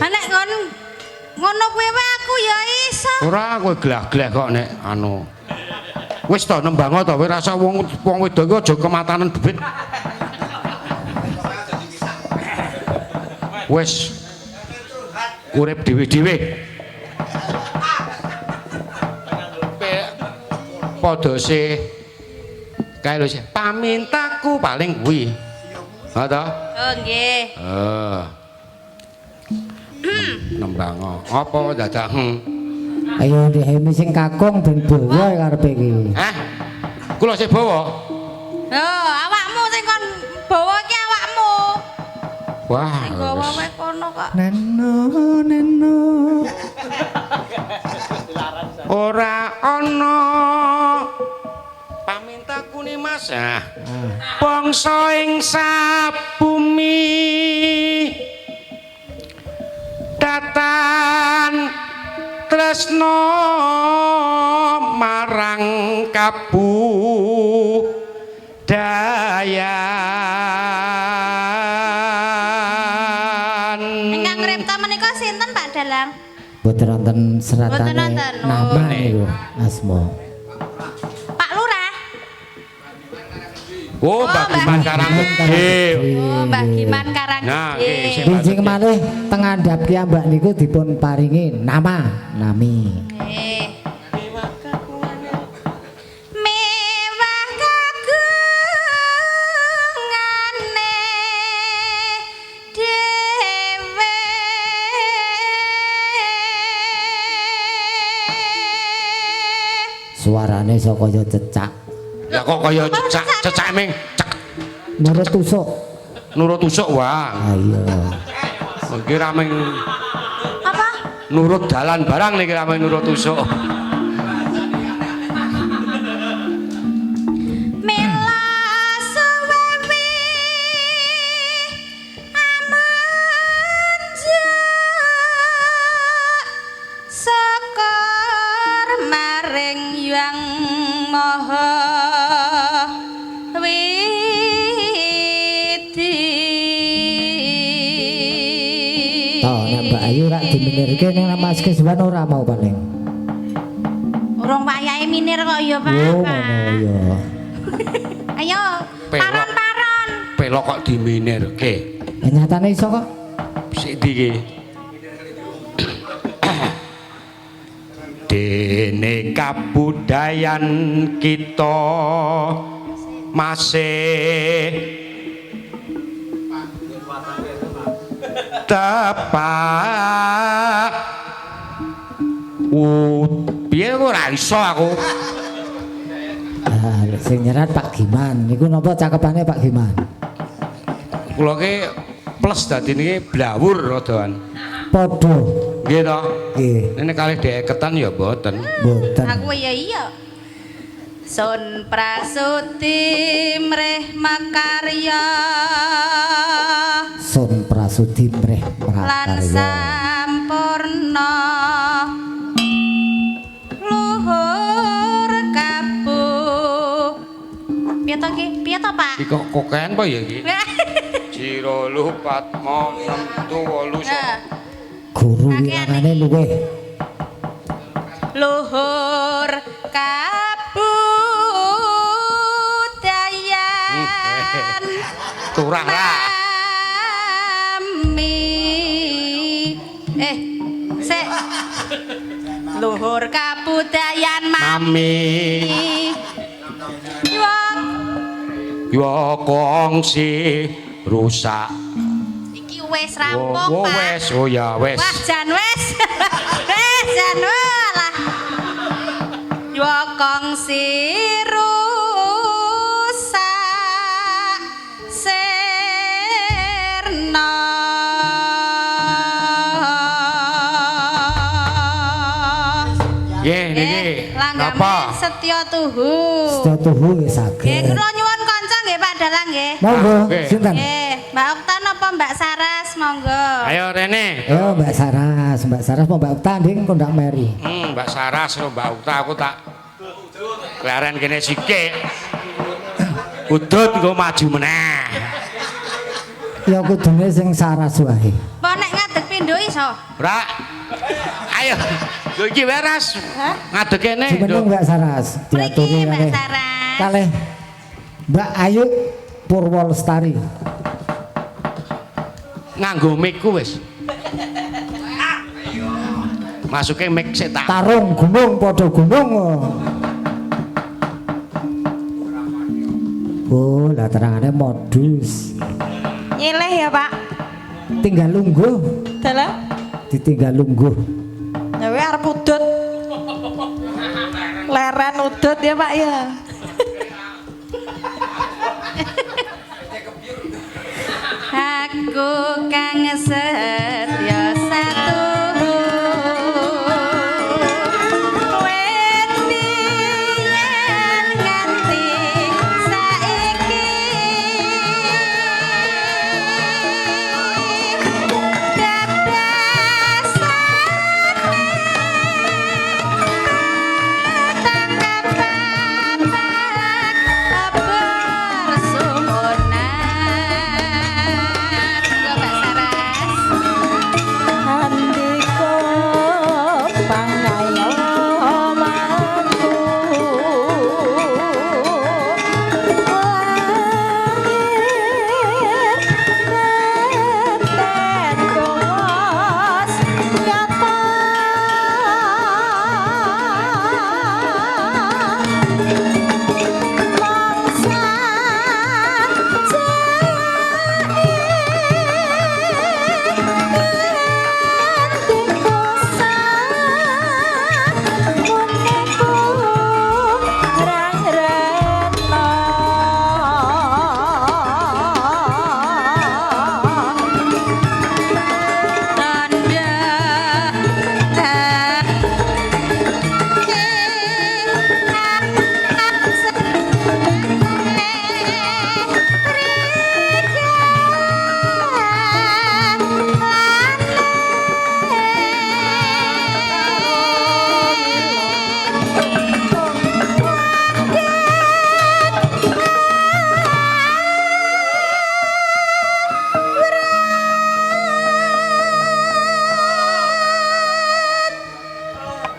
Ha nek ngono ngono kuwi wae aku ya iso. Ora kowe glah-gleh kok nek anu. Wis to nembang to, kowe rasa wong wong wedok iki aja kematanen bebit. Wis urip dhewe-dhewe. Padha sih kae lho sih pamintaku paling kuwi. Ha to? Oh nggih. Eh. Nembang apa dadak? Ayo dihemi sing kakung ben bawa karepe iki. Hah? Kula sing bawa. Oh, awakmu sing kon bawa iki awakmu. Wah. Sing gawa wis. wae kono kok. Neno neno. Ora ana pamintaku ni Mas. Ah. Bangsa ing sabumi datan tresna marang kabudayan. Ingkang ngripta menika sinten Pak Dalang? Mboten wonten seratane Mboten wonten, oh. nama niku asma. Pak Lurah. Oh, Mbak Giman Karangede. Oh, Mbah Giman Karang. Nah, nggih, sing Benjing malih teng ngandhap ki Mbak niku dipun paringi nama nami. Nggih. Mewah kagungane dhewe. Suarane iso kaya cecak. Lah kok kaya cecak, cecak ming cek Nurut tusuk. nurut usuk wah. Ah iya. Iki ra ming Apa? nurut dalan barang niki ra ming nurut usuk. Mila suwewi amenjak syukur maring Yang Maha Widi. Toh nek Mbak Ayu rak diminirke ning Mas Kiswan ora mau paling. Urung wayahe minir kok ya, Pak. Oh ngono ya. Ayo, Pelok. paron-paron. Pelok kok diminirke. Ya, nyatane iso kok. Sik ndi iki? Dene kabudayan kita masih tepak. Piye kok ora iso aku. Ah, sing nyerat Pak Giman. Niku napa cakepane Pak Giman? Kula ki Plus dadi niki blawur radaan. Padha. Nggih to? Nggih. Nek kalih deketan ya mboten. Mboten. Aku ya iya. Sun prasuti mreh makarya. Sun prasuti mreh lan makarya. Sampurna luhur kabu. Piye to ki? Piye to, Pak? Iki kok koken apa ya iki? 1 2 4 5 6 7 8 9. Guru wirangane luwih. Luhur kabudayan. Turah ra. Mami. Sik. Luhur kabudayan mami. Yo kongsi rusak. Iki wis rampung, Pak. Wes, oh ya wes. Wah, jan wis. Wis jan lah. Yo kongsi rusak sirna. Nggih niki. Langgame setya tuhu. Setya tuhu nggih saged. Nggih, kula nyuwun kanca nggih Pak Dalang nggih. Monggo, sinten? Nggih, Mbak Okta napa Mbak Saras monggo. Ayo rene. Ayo Mbak Saras, Mbak Saras apa Mbak Okta nding kondak meri. Mbak Saras karo Mbak Okta aku tak leren kene sithik. Udut engko maju meneh. Ya kudune sing Saras wae. Apa nek ngadeg pindho iso? Ora. Ayo. Lho iki wae Ras. Ngadeg kene. Jumeneng Mbak Saras. Mriki Mbak Saras. Kalih Mbak Ayu Purwo Lestari. Nganggo mic-ku wis. Masuke mic sik tak. Tarung gunung padha gunung. Oh, lah terangane modus. Nyileh ya, Pak. Tinggal lungguh. Dalah. Ditinggal lungguh. Ya we arep udut. Leren udut ya, Pak ya. Aku kang setya satuhu. Wit biyen nganti saiki. Andika pangayomanku lahir batin kos nyata mangsa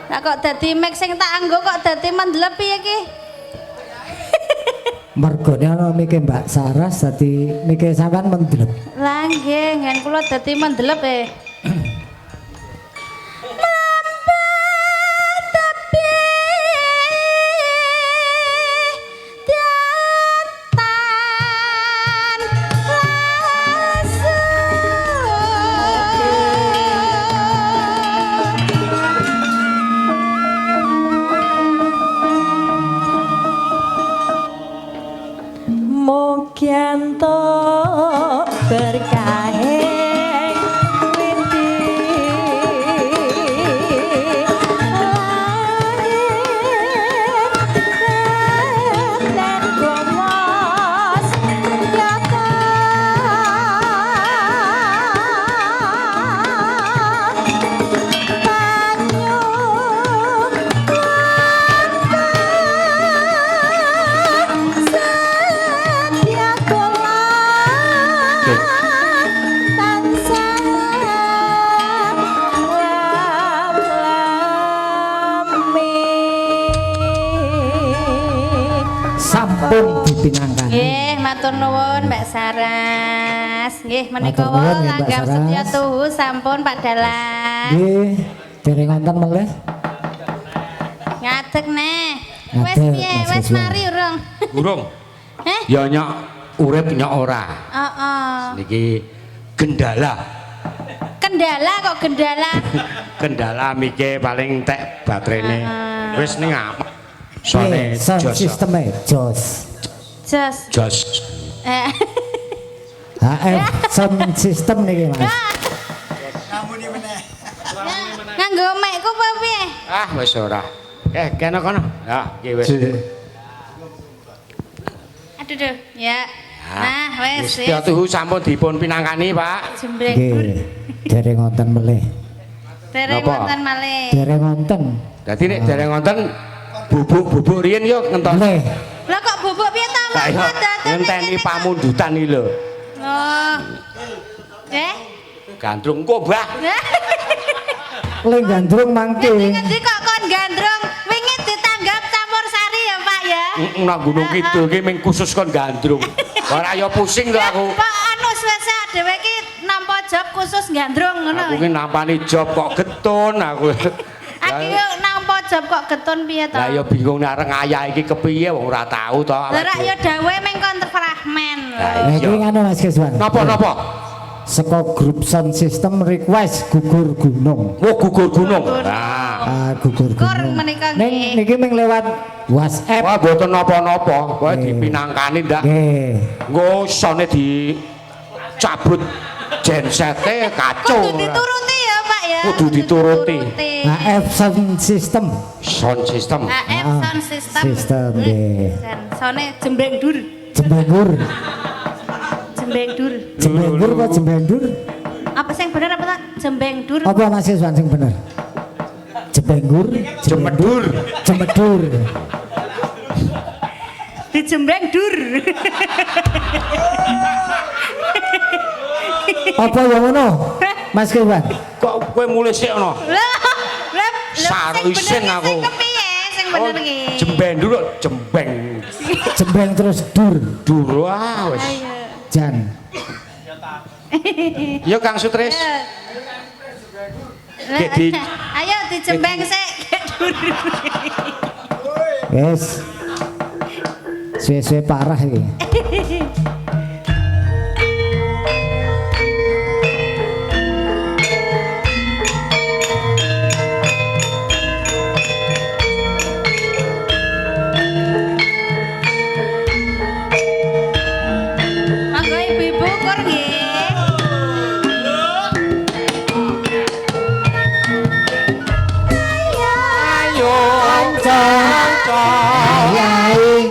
Lah kok dadi mic sing tak anggo kok dadi mendelep piye iki? Mergone ana mike Mbak Saras dadi mike sampean mendelep. Lah nggih, ngen kula dadi mendelep e. Mugi entuk berkahe. Sampun dipinangkani. Nggih, matur nuwun Mbak Saras. Nggih, menika Matur nuwun wau nggih, Mbak langgam Saras. setya tuhu sampun Pak Dalang. Nggih, dereng wonten melih. Ngadeg neh. Wis Ngadeg, piye? Mas Wis Rizwan. mari urung? Urung. Eh? Ya nyok urip nyok ora. Heeh. Niki gendala. Kendala kok gendala. Kendala mike paling entek baterene. Wis ning apa? Sone Nggih, sound jos. systeme jos. Jos. Jos. Eh. HF sound system niki Mas. Nganggo mekku apa piye? Ah wis ora. Eh kene kono. Ya iki wis. Aduh duh, ya. Nah, wis wis. Setya tuhu sampun dipun pinangkani, Pak. Jembreng. Nggih, dereng wonten melih. Dereng Napa? wonten malih. Dereng wonten. Dadi nek dereng wonten bubuk-bubuk riyen yo ngentos. Melih. Lah kok bubuk piye ta Lah Mas? yo ngenteni pamundutan iki lho. Oh. Eh? Gandrung kok, Mbah. Le gandrung mangke. Ngendi kok kon gandrung? Wingi ditanggap campur sari ya, Pak ya. Heeh, nang Gunung Kidul ki ming khusus kon gandrung. Ora yo pusing to aku. Pak anu suwe-suwe dhewe iki nampa job khusus gandrung ngono. Aku ki nampani job kok getun aku. Aku yo nampa job kok getun piye to? Lah yo bingung nek arep ngayah iki kepiye wong ora tau to. Lah rak yo dawuhe meng kon fragmen. Lah Nah, iya. iki ngono Mas Kiswan. Napa napa? Saka grup sound system request gugur gunung. Wo gugur gunung. Gugur. Nah. Ah, gugur Gugur gunung. menika Ning nggih. niki ming lewat WhatsApp. Wah mboten napa-napa, kowe Nggih. dipinangkani ndak. Nggih. Engko sone dicabut gensete kacau. Kudu dituruti ya, Pak ya. Kudu dituruti. HF sound system. Sound system. HF Ah, sound system. System nggih. Jan, Sone jembreng dur. Jembengur. Jembeng dur. Jembengur apa jembendur? Apa sing bener apa tak? Jembeng dur. Apa Mas Iswan sing bener? Jembengur, Jemedur. Jemedur. Dijembreng dur. Apa ya ngono? Mas Iswan. Kok kowe mulih sik ono? Lah, lah, Saru sing bener isin ki aku. Sing kepiye sing bener Oh, ki? Jembendur kok jembeng Jembeng terus dur. dur ah wis. Ayo. Jan. Yo Kang Sutris. Lah, Di- Ayo dijembeng sik. Dur. Wis. Suwe-suwe parah iki. Monggo ibu-ibu kur nggih. Ayo kanca. Yai.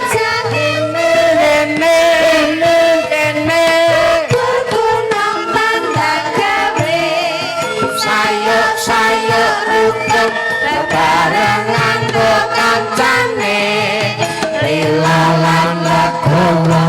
Kene kene sayo sayo rukun bebarengan karo kancane lila lan legowo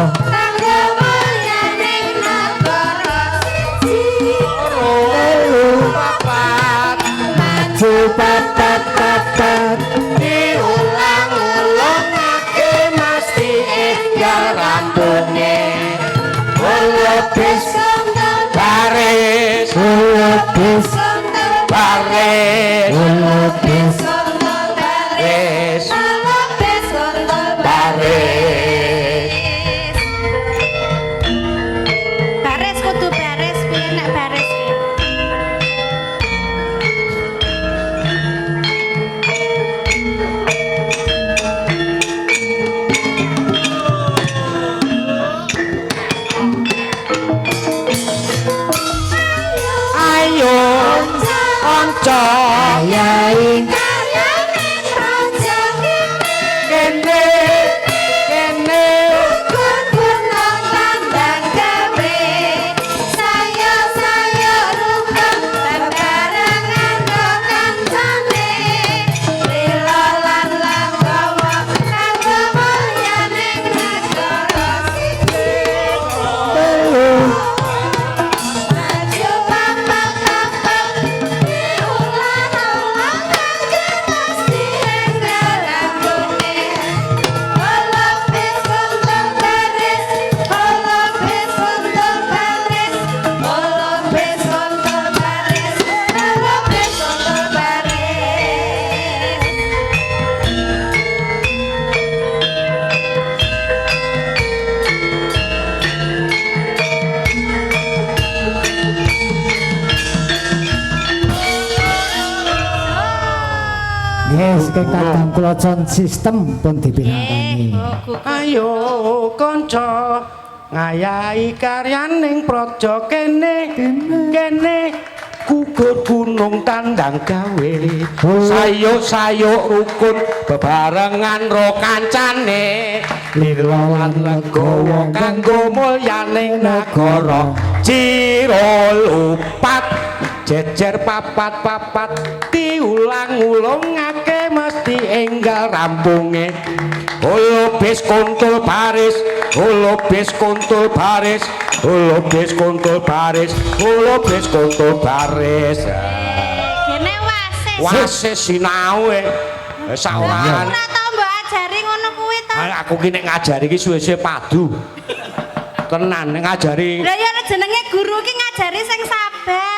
papat Maju papat papat. diulang-ulangake mesti enggal rampunge Ulubis baris Ulubis baris ulubis baris baris Baris kudu baris piye nek baris ki? Ayo kanca Yai. kene kene Maju papat papat diulang-ulang. Nggih, saking kadang kula sound system pun dipinangkani. Nggih, Ayo kanca ngayahi karyaning praja kene kene gugur gunung tandang gawe sayuk-sayuk rukun bebarengan ro kancane lila lan legawa kanggo mulyaning nagara ciro lupat jejer papat-papat diulang-ulungake mesti enggal rampunge. Holobis kuntul baris, holobis kuntul baris, holobis kuntul baris, holobis kuntul baris. Gene wasis. Wasis sinau e. Sak ora. Ora tau mbok ajari ngono kuwi to. Aku ki nek ngajari ki suwe-suwe padu. Tenan nek ngajari. Lah ya jenenge guru ki ngajari sing sabar.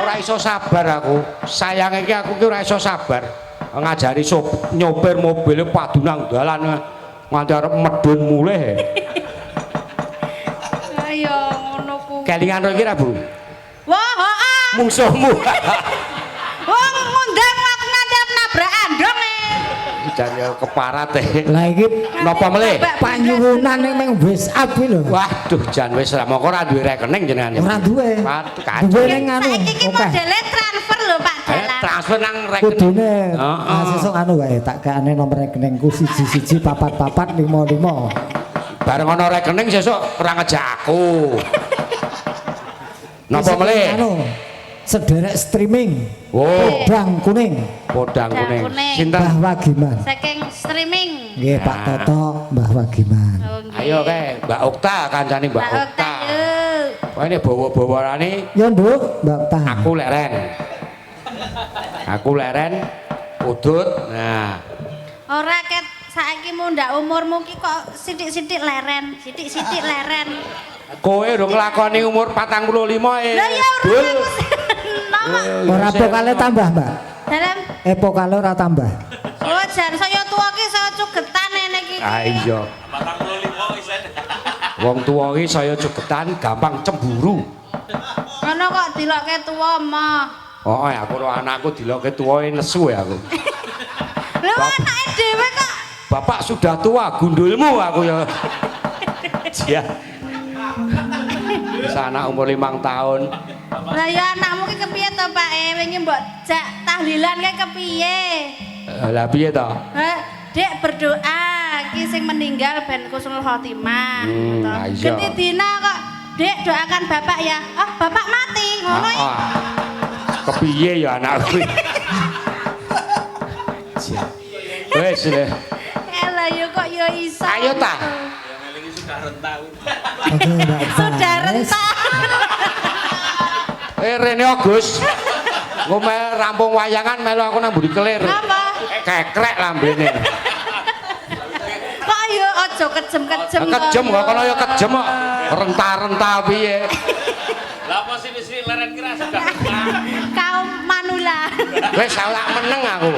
Ora iso sabar aku. Sayange ki aku ki ora iso sabar. Ngajari nyopir mobil padu nang dalan nganti arep medhun mulih. Ayo ngono kuwi. Kelingan ro iki ra, Bu? Wah, heeh. Mungsuhmu. Wong ngundang aku nganti arep nabrak andong e. Jan ya keparat e. Lah iki napa melih? Panyuwunan ning meng WhatsApp kuwi lho. Waduh, jan wis ra moko ora duwe rekening jenengan. Ora duwe. Waduh, kacau. Duwe ning anu. Saiki iki modele transfer lho Pak Dalang. Transfer nang rekening. Kudune heeh. Sesuk anu wae tak keane nomor rekeningku 1 1 4 4 5 5. Bareng ana rekening sesuk ora ngejak aku. Napa melih? Anu, sederek streaming. Oh, Podang kuning. Podang kuning. Sinten? Mbah Wagiman. Saking streaming. Nggih, Pak Toto, Mbah Wagiman. Oh, nggih. Ayo kae Mbak Okta kancane Mbak Mbak Okta. Okta. Yuk. Wah ini bawa-bawarane. Ya, Nduk, Mbak Okta. Aku leren. Aku leren udut. Nah. Ora ket saiki mundhak umurmu ki kok sithik-sithik leren, sithik-sithik leren. Kowe urung nglakoni umur 45 e. Lah ya ora aku enom. Ora pokale tambah, Mbak. Dalam Pokale ora tambah. Oh, jan saya tuwa ki saya cugetan ngene iki. Ah iya. 45 isen. Wong tuwa ki saya cugetan gampang cemburu. Ngono kok dilokke tuwa mah. Oh, aku ro anakku dilokke tuwa nesu ya aku. Lho anake dhewe kok. Bapak sudah tua, gundulmu aku ya. Ya. Sana umur 5 tahun. Lah ya anakmu ki kepiye to, Pak? Wingi mbok jak tahlilan kae kepiye? Lah piye to? Dek berdoa ki sing meninggal ben khusnul khotimah. Genti dina kok, Dek doakan bapak ya. Oh, bapak mati ngono iki. Kepiye ya anakku? Wes le. Lah ya kok ya iso. Ayo ta. Sudah renta. Rene Agus. Engko rampung wayangan melu aku nang mburi kelir. Napa? Kekrek lambene. Kok ya aja kejem-kejem. Kejem kok kono ya kejem kok. Renta-renta piye. Lah apa sini-sini leren kira sudah renta. Kaum manula. Wis tak meneng aku.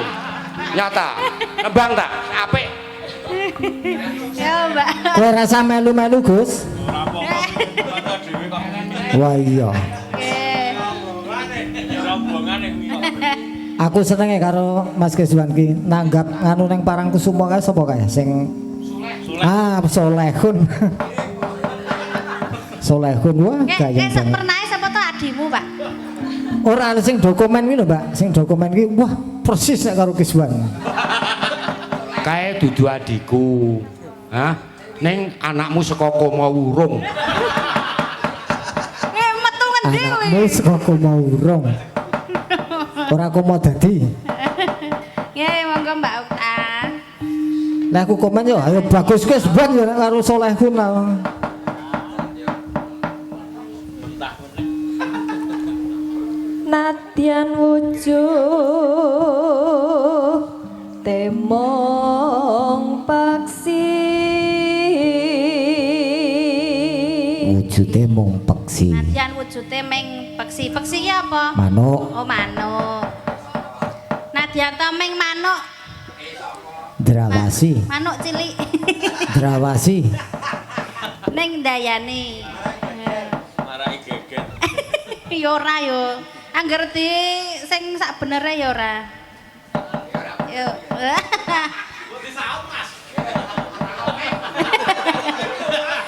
Nyata. Nembang tak? Apik. Ya, Mbak. Kowe rasa melu-melu, Gus? Ora apa-apa. Dhewe kok. Wah iya. Aku senenge karo Mas Kiswan ki nanggap nganu ning Parangkusumo kae sapa kae sing Ah, Solehun. Solehun wah gayeng banget. Pernah sapa to adimu, Pak? Ora sing dokumen kuwi lho, Mbak. Sing dokumen ki wah persis nek karo Kiswan. Kae dudu adikku. Hah? Ning anakmu saka koma wurung. Metu ngendi kuwi? Anakmu saka koma wurung. Ora koma dadi. Nggih, monggo Mbak Okta. Lah aku komen yo, ayo bagus Gus ban yo nek karo Solehun lah. Nadyan wujud temong paksi. Wujude mung peksi. Nadyan wujude ming peksi. Peksi ki apa? Manuk. Oh, manuk. Nadyan to ming manuk. Drawasi. Manuk cilik. Drawasi. Ning ndayane. Marai geget. Ya ora yo. Angger di sing sak benere ya ora. Yo.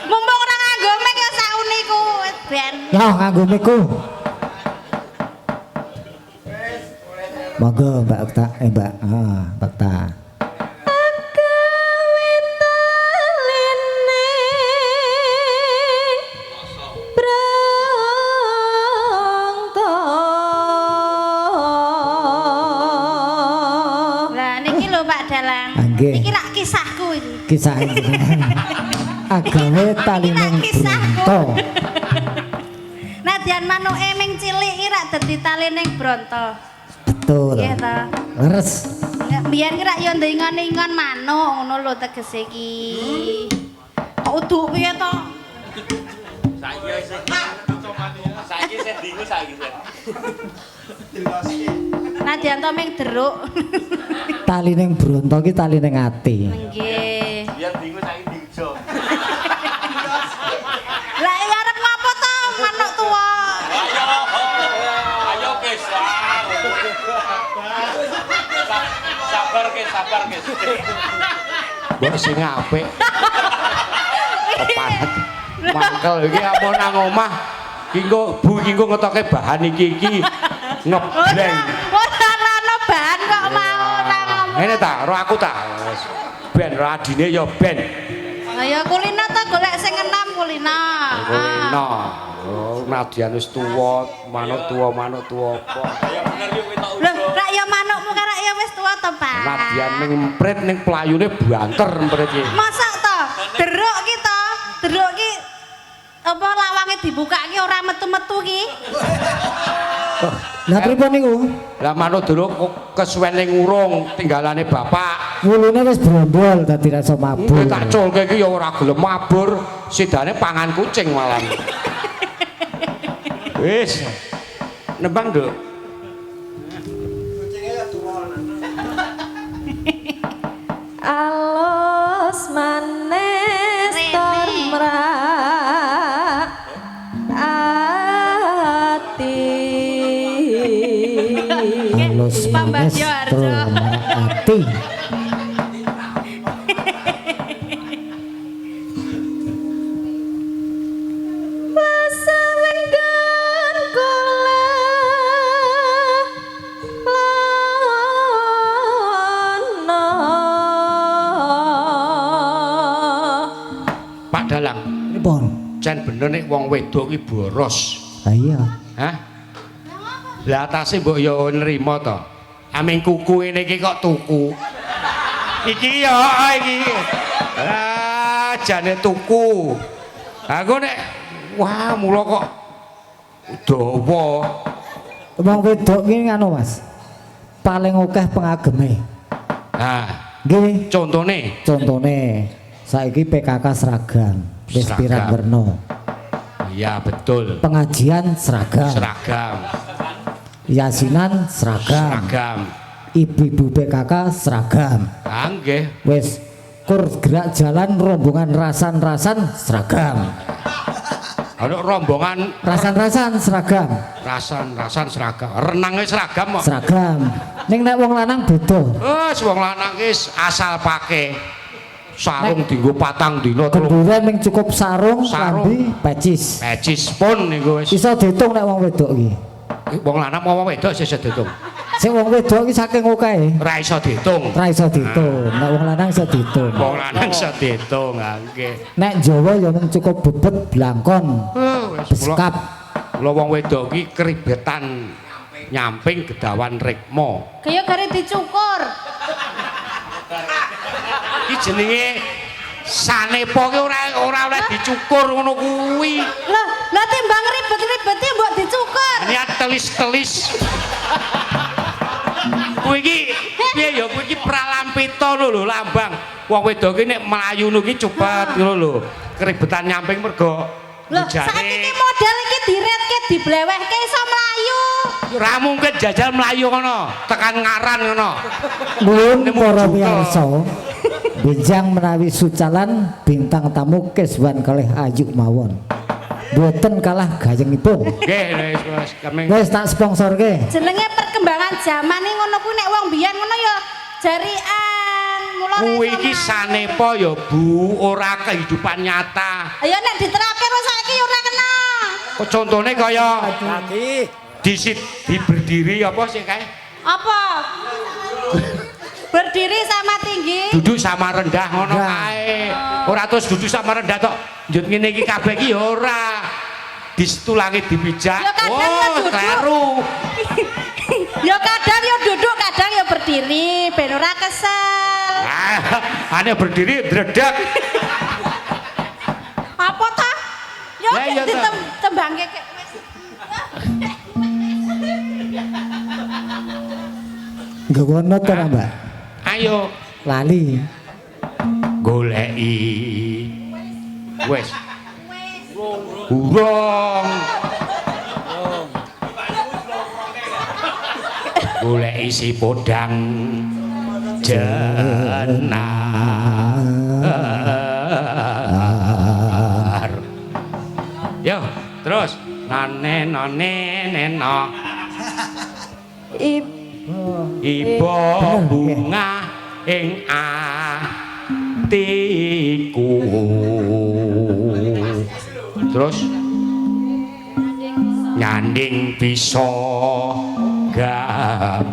Mumpung ora nganggo mic ya sauni ku ben. Ya nganggo mic-ku. Monggo Mbak Okta, Mbak, Mbak Okta. Lah niki lho Pak Dalang. Nggih. Niki rak kisahku iki. Kisah jenengan. Agawe talining bronto. Nadyan manuke ming cilik iki rak dadi talining bronto. Betul. Nggih ta. Leres. Biyen ki rak yo ndingon-ingon manuk ngono lho tegese iki. Kok uduk piye to? Saiki isih. Saiki isih dingu saiki isih. Nadyan to ming deruk. Talining bronto ki talining ati. Nggih. Biyen dingu saiki diujo. Lah iya arep ngopo to manuk tuwa? Ayo. Ayo kes. Sabar kes, sabar kes. Mbok sing apik. Kepanet. Mangkel iki apa nang omah. Ki engko Bu iki engko ngetoke bahan iki iki ngebleng. Ora ana bahan kok mau ora ngomong. Ngene ta, ro aku ta. Ben ro adine ya ben. Lah ya kulino to golek sing enom kulino. Kulino. Oh, Nadyan wis tuwa, manuk tuwa apa. Ya bener yo ketok Lho, ujo. rak ya manukmu kan rak ya wis tuwa to, Pak. Nadyan ning emprit ning playune banter emprit iki. Masa to? Deruk ki to, deruk ki apa lawange dibuka ki ora metu-metu ki. Lah pripun niku? Lah manuk duruk kok kesuwen ning urung tinggalane bapak. Wulune wis brondol dadi ra iso mabur. Kowe tak culke iki ya ora gelem mabur, sidane pangan kucing malah. Wis. Nembang, Nduk. Alus manis tur Rene. mrak ati. Halus manis Pambagio Harjo. tur marak ati. Wasawenggan kula lana. Pak Dalang, Pripun? jan bener nek wong wedok iki boros. Lah iya. Hah? Lah atase mbok ya nrimo to. Aming kuku ngene iki kok tuku. Iki ya iki. Ah, jane tuku. Aku nek wah mula kok dawa. Wong wedok ki nganu Mas. Paling akeh pengageme. Nah, Nggih, contone contone saiki PKK seragam wis Seragam. pirang werna. Iya betul. Pengajian seragam, Seragam, yasinan seragam, seragam. ibu-ibu PKK seragam. Ah nggih. Wis kur gerak jalan rombongan rasan-rasan seragam. Ana rombongan Rasan-rasan seragam, rasan-rasan seragam. Renangnya seragam kok. seragam. Ning nek wong lanang beda. Wes wong lanang ki asal pake sarung dienggo patang dina telung Kenduren ning cukup sarung, Sarung. klambi, pecis. pecis pun niku wis. Iso diitung nek wong wedok iki. Wong lanang apa wong wedok iso diitung. Sing wong wedok iki saking okehe, Ora iso diitung. ora iso diitung. Nek wong lanang iso diitung. Wong lanang iso diitung, ah nggih. Nek Jawa ya mung cukup bebet blangkon, Eh, wis kula beskap. kula wong wedok iki keribetan nyamping gedawan rikma. Kaya gare dicukur. Iki jenenge sanepa ki ora oleh dicukur ngono kuwi. Lah, lah timbang ribet-ribete mbok dicukur. Niat telis-telis. Kuwi iki piye ya kuwi iki pralampita lho lho lambang. Wong wedok ki nek mlayu ngono ki cepet ngono lho. Keribetan nyamping mergo Loh, saiki iki model iki diretke diblewehke iso mlayu. Ora mungkin jajal mlayu ngono, tekan ngaran ngono. Nuwun Nemu para juta. miyarsa. Benjang menawi sucalan bintang tamu Keswan kalih Ayu mawon. Mboten kalah gayengipun. Nggih, wis wis kemeng. Wis tak sponsorke. Jenenge perkembangan zaman iki ngono kuwi nek wong biyen ngono ya Jarian. Mula ora Kuwi iso iki manut. sanepa ya, Bu, ora kehidupan nyata. Ayo nek diterapke wis saiki ora kena. Kok contone kaya disit di berdiri apa sih kae? Apa? Berdiri sama tinggi. Duduk sama rendah ngono Rendah. kae. Ora terus duduk sama rendah tok. Njut ngene iki kabeh iki ya ora. Disetulangi dipijak. Ya kadang ya Oh, duduk. kleru. Ya kadang ya duduk, kadang ya berdiri, ben ora kesel. Ah, ane berdiri dredeg. Apa ta? Ya Lah, iya ta. ditembangke kek wis. Nggawa not ora, Mbak? Ayo Lali. goleki. Wes. Urung. Goleki si podang jenar. Yo, terus nane nane neno iba bunga ing atiku. Terus nyanding bisa gawe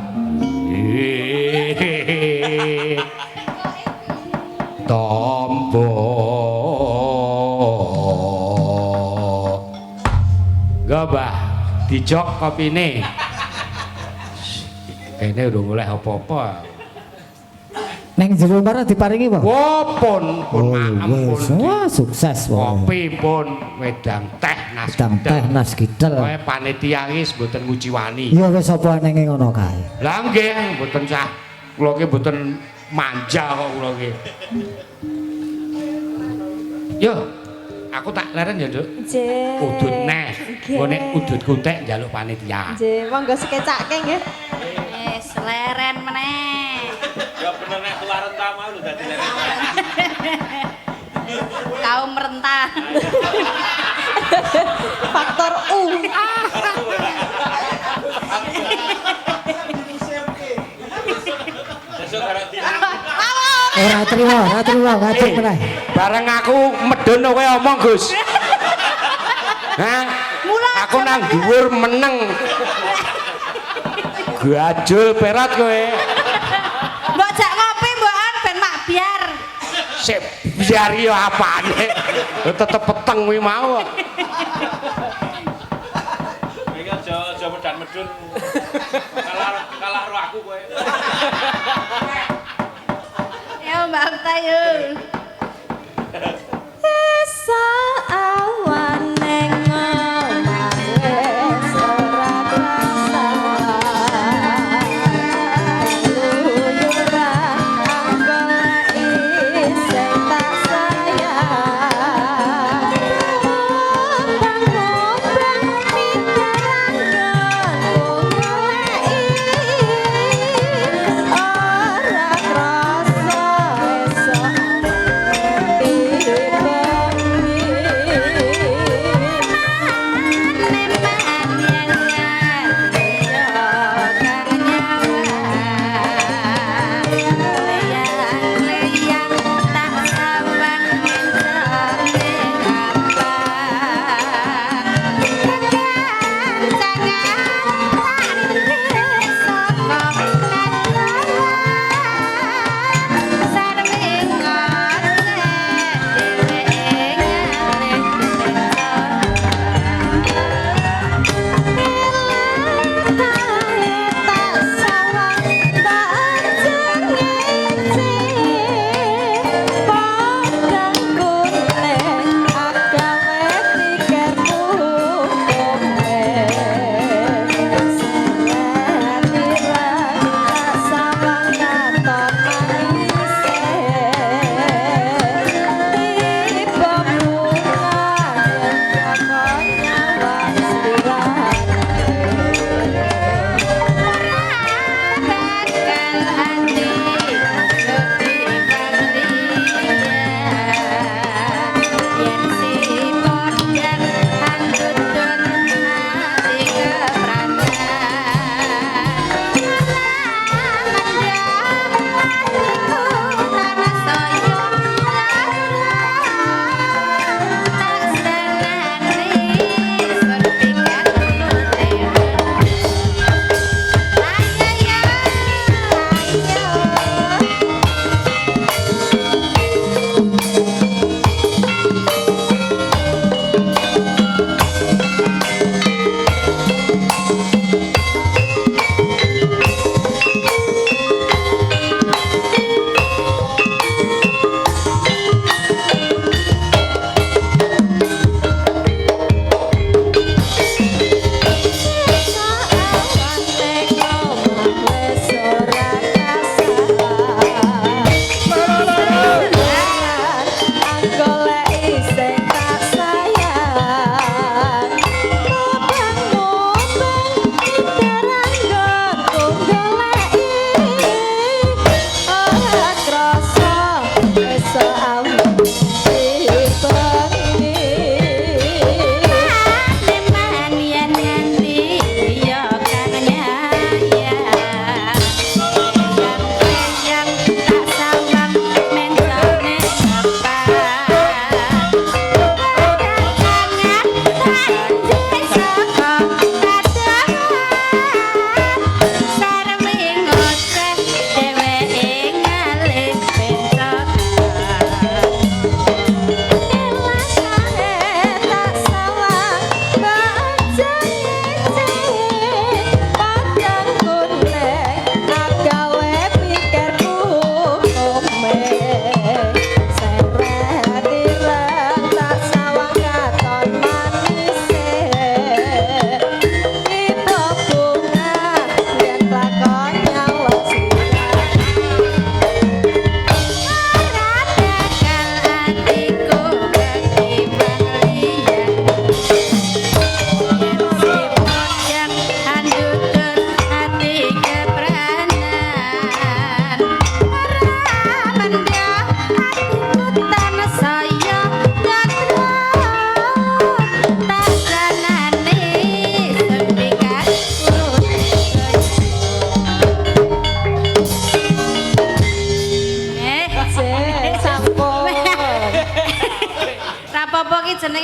tombo. Gabah dijok kopine. Kene urung oleh apa-apa. Neng jero marah diparingi apa? Wah, pun pun Oh, maem wes. pun. Wah, sukses wae. Kopi pun wedang teh nas Wedang teh nas gidel. Pokoke panitia iki mboten nguciwani. Ya wis apa enenge ngono kae. Lah nggih, mboten sah. Kula ki mboten manja kok kula ki. Yo, aku tak leren ya, Nduk. Nggih. Udut neh. Nggih. Engko nek udut kuntek njaluk panitia. Nggih, monggo sekecake nggih. Wis leren meneh. Ya bener nek tua renta mau lho dadi leren. Kaum renta. Faktor U. Besok arep di Ora trimo, ora trimo, ngajeng meneh. Bareng aku medun kowe omong, Gus. Hah? Aku nang dhuwur meneng. Gajul perat kowe. Mbok jak ngopi mbokan ben mak biar. Sik biar yo apane. Tetep peteng kuwi mau. kok. Iki aja aja medan medun. Kalah kalah ro aku kowe. Ya Mbak Okta yo. Esa awan neng omah wis ora krasa. Luyuran anggoleki sing tak sayang. Mubang-mubang miterangan goleki ora krasa esok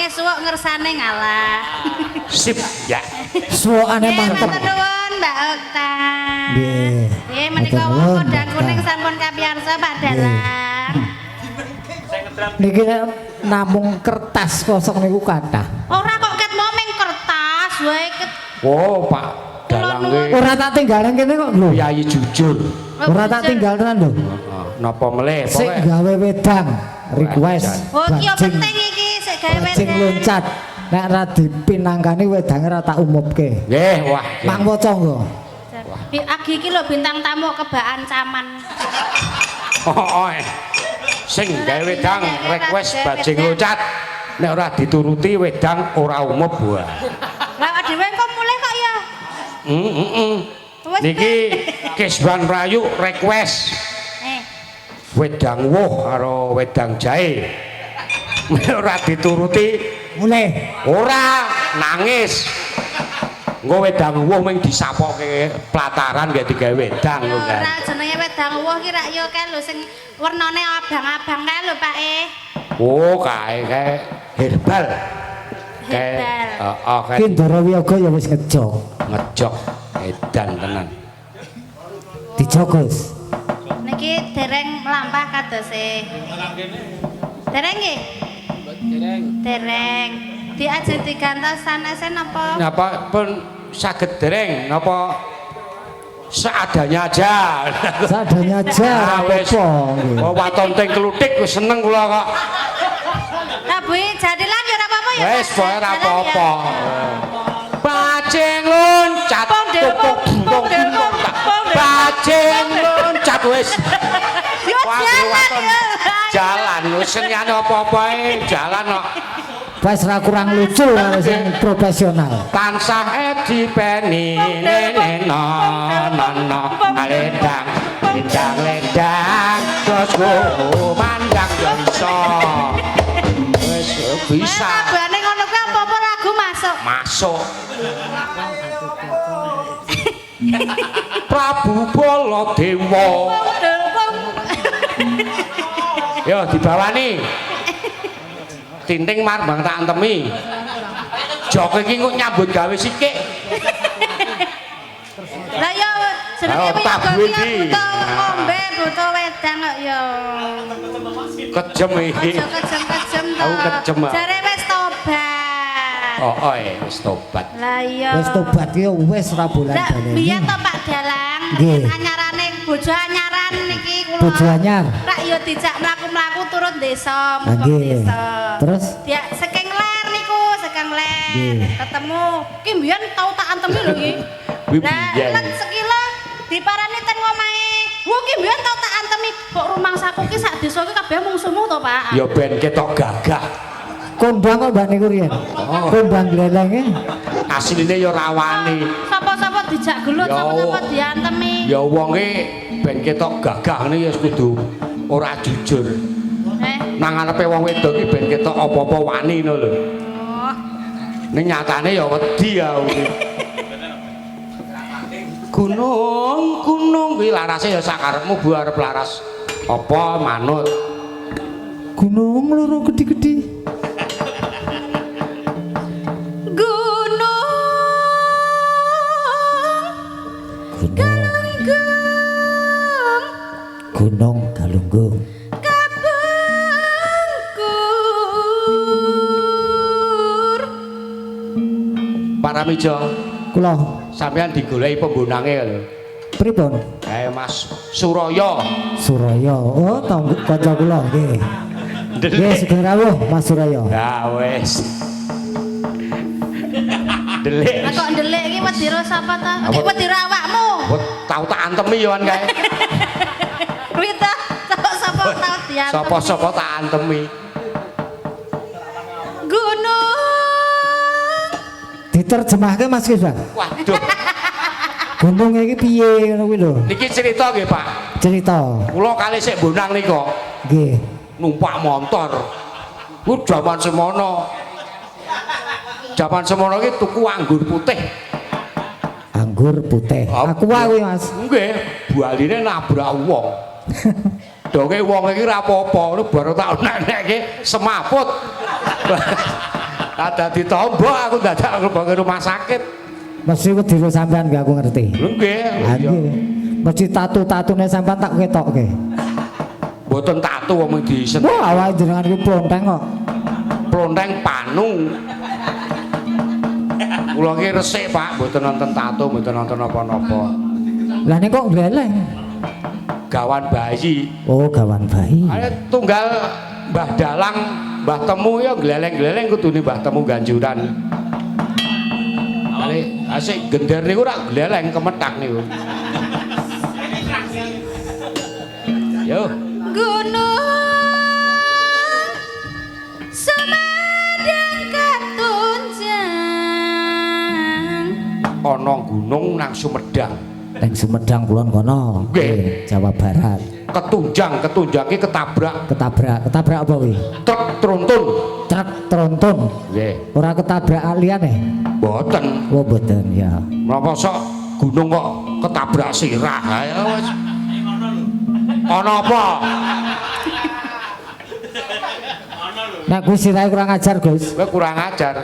Jenenge suwuk ngersane ngalah. Sip ya. Suwukane Nggih, mantep. matur nuwun Mbak Okta. Nggih. Nggih, menika Matur wau nuwun, podang Mbak kuning Okta. sampun kapiyarsa Pak Dalang. Niki nek namung kertas kosong niku kathah. Ora kok ket mau ming kertas wae ket. Oh, Pak Dalang ki Ora tak tinggal nang kene kok lho. priyayi jujur. Ora tak tinggal tenan lho. Heeh, napa melih Sik pokoke gawe wedang request. Oh, iki yo Bajing- penting iki sik gawe Bajing wedang. loncat. Nek ra dipinangkani wedange ra tak umupke. Nggih, wah. Mang waca nggo. Bi agi iki lho bintang tamu kebak ancaman. Oh, oh. Sing gawe wedang request bajing loncat. Nek ora dituruti wedang ora umup wah. Lah dhewe kok mulih kok ya. Heeh. Wes, Niki Kiswan Rayu request Eh, wedang wuh karo wedang jahe. Nek ora dituruti Mulih. ora nangis. Engko wedang wuh mung disapoke plataran gak digawe wedang ya lho kan. ora jenenge wedang wuh ki rak yo kae lho sing wernane abang-abang kae lho Pak e. Oh, kae kae herbal. Kae Herbal. heeh kae Ki Ndara Wiyaga ya wis ngejok. ngejok edan tenan. Dijogus. Niki dereng mlampah kadose. Dereng nggih? Dereng. Dereng. Diajeng digantos sanese napa? Napa pun saged dereng napa seadanya aja. Seadanya aja ora Ah, wis. apa-apa nggih. Oh, waton teng kluthik wis seneng kula kok. Lah Bu, jadilan ya ora apa-apa ya. Wis Pak? pokoke ora Jalan ya. apa-apa. Bajing loncat Pong del, pong pong del, pong pong del. Bajing loncat wis. Yo Wah, jalan waton. ya. Jalan wis senyane apa-apa ae jalan kok. Wis ra kurang lucu karo sing profesional. Tansah edi peni nene no no no ledang ledang ledang terus mandang yo iso. Wis bisa Labane ngono kuwi apa-apa lagu masuk. Masuk. Prabu Baladewa. Pong del, pong. Yo dibawani. Tinting marbang tak antemi. Jok iki kok nyambut gawe sikik. Lah yo jenenge Ayo, wiyaga tabuhe ki ya ndi? butuh ngombe, butuh wedang kok yo. Kejem iki. Aja kejem-kejem to. Aku kejem, ah. Jare wis tobat. Oh, oh, wis tobat. Lah iya. Wis tobat ki ya wis ora bolan Lah baleni. biyen to Pak Dalang, Nggih. anyarane bojo anyaran niki kula. Bojo anyar. Rak yo dijak mlaku-mlaku turun desa, Ah, mubeng nggih. desa. Terus Dia saking ler niku, saking ler. Nggih. Ketemu. Ki mbiyen tau tak antemi lho iki. Kuwi Lah, biyen. let sekilo diparani ten omahe. Wo ki mbiyen tau tak antemi, kok rumangsaku ki sak desa ki kabeh mungsuhmu to, Pak. Ya ben ketok gagah. Kondang kok Mbak niku riyen. Oh. Kondang glelenge. Asline ya rawani. Sapa-sapa dijak gelut, Ya, sapa-sapa diantemi. Ya wonge ben ketok gagah ngene ya kudu ora jujur. Eh. Nang ngarepe wong wedok iki ben ketok apa-apa wani ngono lho. Oh. Ning nyatane ya wedi aku iki. Gunung, gunung kuwi larase ya sakarepmu bu arep laras apa manut. Gunung loro gedhi-gedhi. Gunung Gunung Galunggung Gunung Galunggung. Kabengkur. Pak Ramijo, Kula sampean digoleki pembonange lho. pripun? Eh Mas Suraya. Suraya. Oh, tanggo kanca kula nggih. Nggih, sugeng rawuh Mas Suraya. Ya wis. Delik. Lah kok ndelik iki wedira sapa ta? Apa? Iki wedira awakmu. Wah, tau tak antemi yo an kae. Kuwi ta, sapa-sapa tau diantemi. Sapa-sapa tak antemi. Gunung. Diterjemahke Mas Kiswan. Waduh, Gunung iki piye ngono kuwi lho. niki cerita nggih, Pak. Cerita. Kula kalih sik bonang nika Nggih. numpak motor. Ku jaman semono. Jaman semono iki tuku anggur putih. Anggur putih. Apa? Aku wae kuwi Mas. Nggih, baline nabrak wong. Doke wong iki ra apa-apa, ngono baru tak nenekke semaput. Ada ditombok aku dadak mleboke rumah sakit. Mesti wedi karo sampean gak aku ngerti. Lho nggih. Ha nggih. Mesti tatu-tatune sampean tak ketokke. Mboten tatu wong disen. Wah, awake jenengan iki plonteng kok. Plonteng panu. Kula ki resik, Pak, mboten nonton tato, mboten nonton napa-napa. Lah nek kok gleleng. Gawan bayi. Oh, gawan bayi. Ayo tunggal Mbah Dalang, Mbah Temu ya gleleng-gleleng kudune Mbah Temu ganjuran. Ale asik gender niku ora gleleng kemethak niku. Yo, Gunung Sumedang katunjang. Ana gunung nang Sumedang. Nang Sumedang kulon kono. Nggih. Jawa Barat. Ketunjang, ketunjang ki ketabrak Ketabrak, ketabrak apa kuwi? Truk truntun. Truk tronton. Nggih. Ora ketabrak liyane. Mboten. Oh, mboten ya. Menapa sok gunung kok ketabrak sirah? Ayo wis. Ana apa? Nek kuwi sirahe kurang ajar, Gus. Kowe kurang ajar.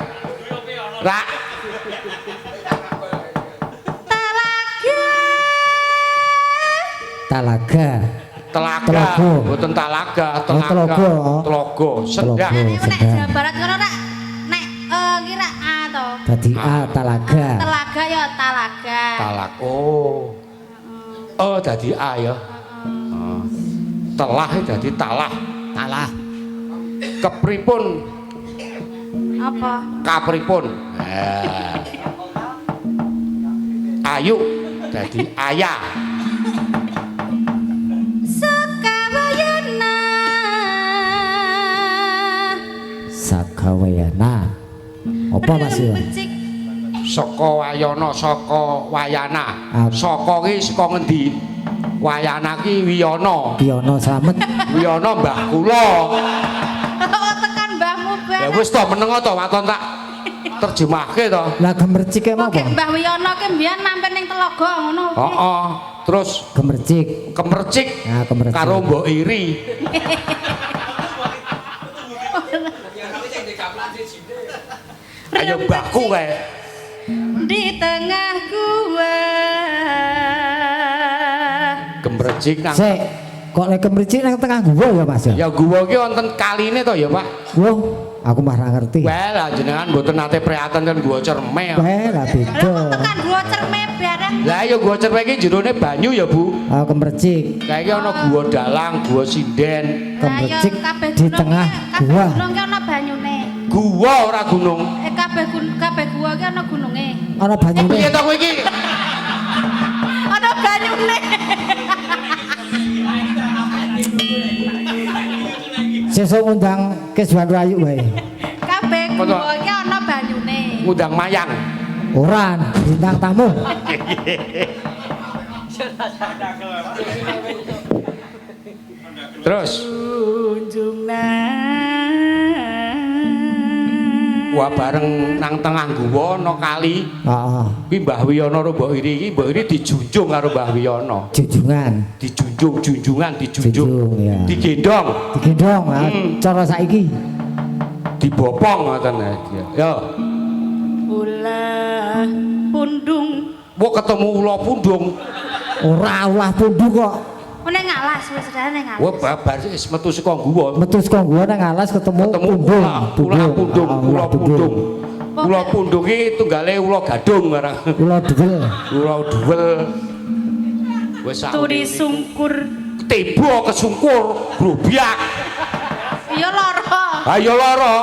Rak, Talaga. Talaga. Telaga, Telaga. mboten talaga, telaga. Telaga. Telaga, sendang. Telaga. Nek Sendang. Jawa Barat ngono rak nek ki rak A to. Dadi A talaga. Telaga ya talaga. Talak. Oh. Oh, dadi A ya. Oh. Telah dadi talah. Talah. Kepripun? Apa? Kapripun. Eh. Ayu dadi ayah. Sukawayana. Sakawayana. Apa Mas ya? Becik. Saka wayana, saka wayana. Ah. Saka ki saka ngendi? Wayana ki Wiyana. Piyono slamet. Wiyana mbah kula. Oh, tekan mbahmu Ya bareng. wis to meneng to waton tak terjemahke to. Lah gemercike Kok apa? Mbah Wiyono ki mbiyen mampir ning telaga ngono. Heeh. Terus Gemercik. kemercik Nah, kemercik. karo mbok iri. Ayo mbahku kae. Di tengah gua. Gemercik nang Sik, kok nek gemercik nang tengah gua ya Mas ya? Ya gua ki wonten kaline to ya, Pak. Wah, aku mah ora ngerti. Wah, lah jenengan mboten nate prihatin kan gua cerme. Wah, lah Lah beda. kok tekan gua cerme bareng. Lah ya gua cerme iki jerone banyu ya, Bu. Ah, kemercik. Kayak iki ana gua dalang, gua sinden, Lah ya Kemercik kabeh di gunung tengah ki- gua. Kabeh gunung ki ana banyune. Gua ora gunung. Kabeh kabeh gua ki ana gununge. Ana banyune. Piye to kowe iki? Ana banyune. Sesuk ngundang Keswan Rayu wae. Kabeh Apa to? gua ki ana banyune. Ngundang mayang. Ora, bintang tamu. Terus Kunjungan. wah bareng nang tengah gua ana kali. Heeh. Kuwi Mbah Wiyono karo Mbok Iri iki, Mbok Iri dijunjung karo Mbah Wiyono. Junjungan. Dijunjung, junjungan, dijunjung. Junjung ya. Digendong, Digendong, ah, cara saiki. dibopong ngoten ya. Yo, Ulah pundung. wah ketemu ula pundung. Ora ulah pundung kok. Oh, ning alas wis ning alas. Wah, babar wis metu saka gua. Metu saka gua nang alas ketemu Ketemu pundung. ula pundung, Ah, ula pundung. Ula pundung iki tunggale ula gadung barang. Ula duwel. Ula duwel. Wis sak Turi sungkur. tiba kesungkur, grobyak. Iya lara. Ayo lara.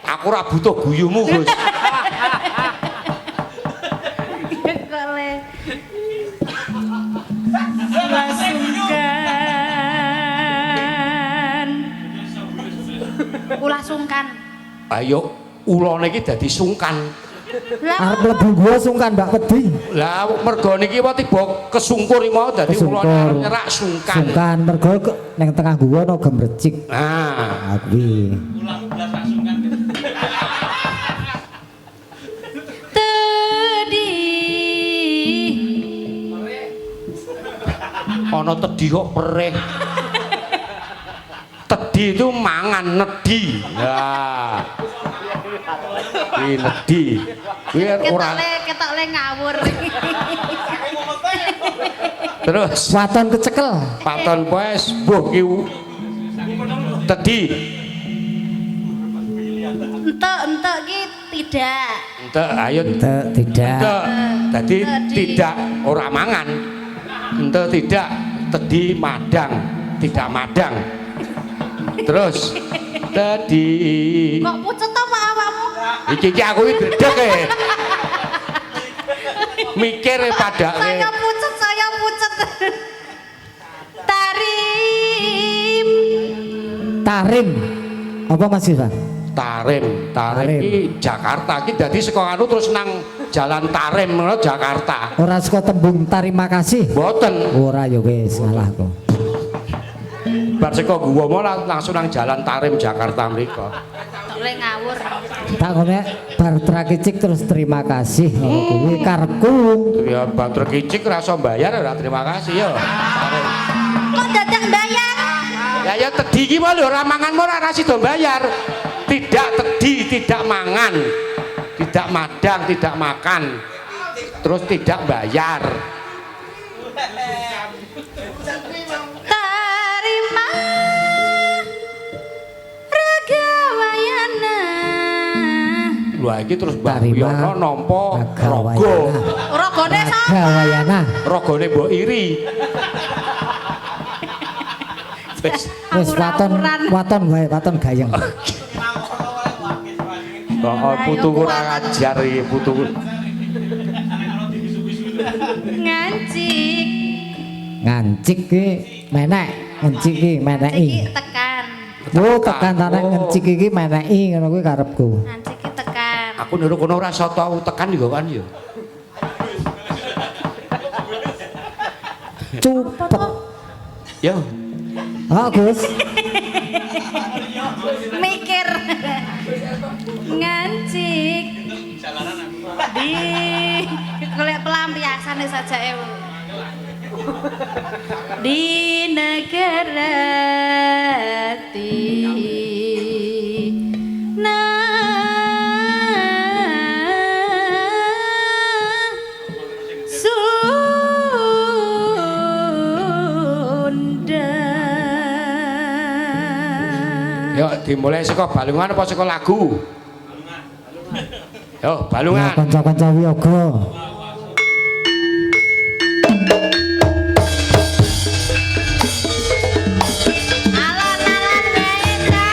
Aku ora butuh guyumu, Gus. Kok le. Ulah sungkan. Ulah sungkan. Ayo ulane iki dadi sungkan. Lah Arep mlebu gua sungkan Mbak wedi. Lah mergo niki wae tiba kesungkur iki mau dadi Kesungkur. ulane arep nyerak sungkan. Sungkan mergo nang tengah gua ana gemrecik. Nah, Ah kuwi. tedih. ana tedhi kok perih. Tedi itu mangan nedi. Nah. Iki nedi. Kuwi ora Ketok le ngawur. Terus Waton kecekel. Paton poes mbuh ki tedi. Entuk ki tidak. Entek ayo Entek tidak. Entek. Dadi tidak ora mangan. Entek tidak tedi madang, tidak madang. Terus tedi. Kok pucet to Pak awakmu? Iki iki aku iki dredeg e. Mikir e padake. Saya pucet, saya pucet. Tarim. Tarim. Apa Mas Ivan? Tarim, Tarim iki Jakarta iki dadi saka anu terus nang Jalan Tarim ngono Jakarta. Ora saka tembung terima kasih. Mboten. Ora ya wis salah kok. Bar saka gua mau langsung nang Jalan Tarim Jakarta mriko. Tok le ngawur. Tak ngono bar trakicik terus terima kasih ngono kuwi karepku. Ya bar trakicik ora iso bayar ora terima kasih ya. Tarim. Kok dadak bayar? Ya ya tedi iki mau lho ora mangan ora sida bayar. Tidak tedi, tidak mangan. Tidak madang, tidak makan. Terus tidak bayar. Tarima Ragawayana. Lha iki terus Mbah Tarima Wiyono nampa raga. Ragawayana. Ragane sapa? Ragawayana. Ragane mbok iri. Wis Wis waton waton wae waton gayeng. Oh, putuku ora ngajar iki putuku. Ngancik. Ngancik ki menek, ngancik ki meneki. Iki tekan. Oh, tekan tanah ngancik iki meneki ngono kuwi karepku. Ngancik ki tekan. Aku niru kono ora iso tau tekan juga kan ya. Cupet. Yo. Ah, Gus. Mikir. Ngancik. Di golek pelampiasane sajake. Di negara Tina Sunda. Yo dimulai saka balungan apa saka lagu? Yo, balungan. Ya kanca-kanca wiyaga. Alon-alon wae ta.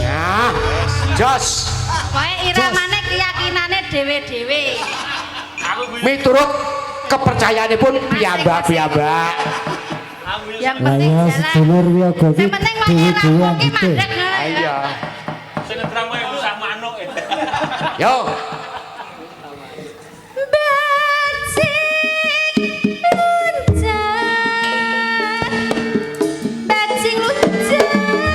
Nah, jos. Pokoke iramane keyakinane dhewe-dhewe. Miturut kepercayaanipun piyambak-piyambak. Yang Lah penting ya jalan. sedulur wiyaga ki Sing penting wong dhewe-dhewe rampung ki anggite. mandek ngono ya. Iya. Sing ngedrang wae sak manuk. Yo. Bajing loncat, bajing loncat, aduh.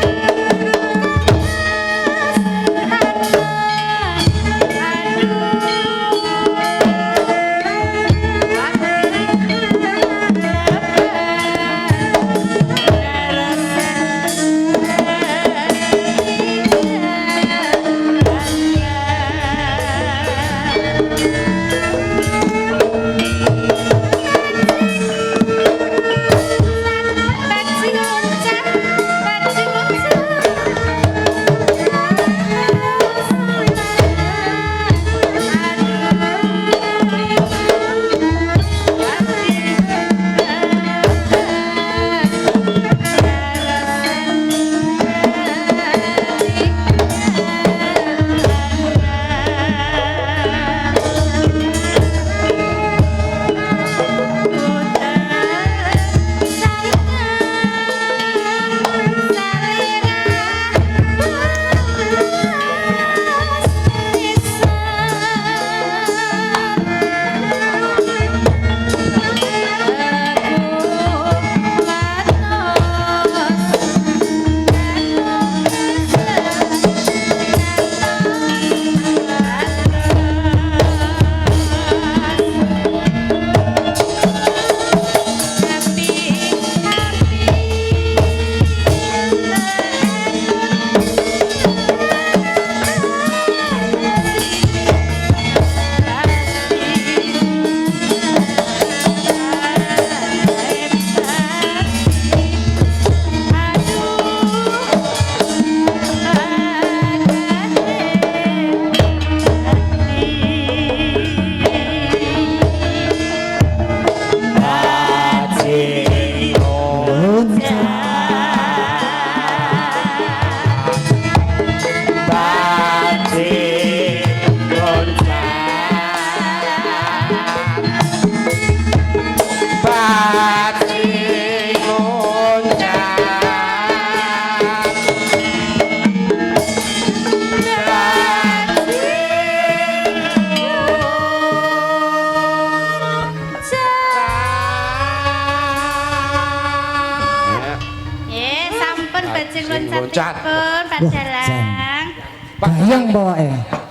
Jan. Pun Pak Wah, Dalang. Pak Gayeng pokoke.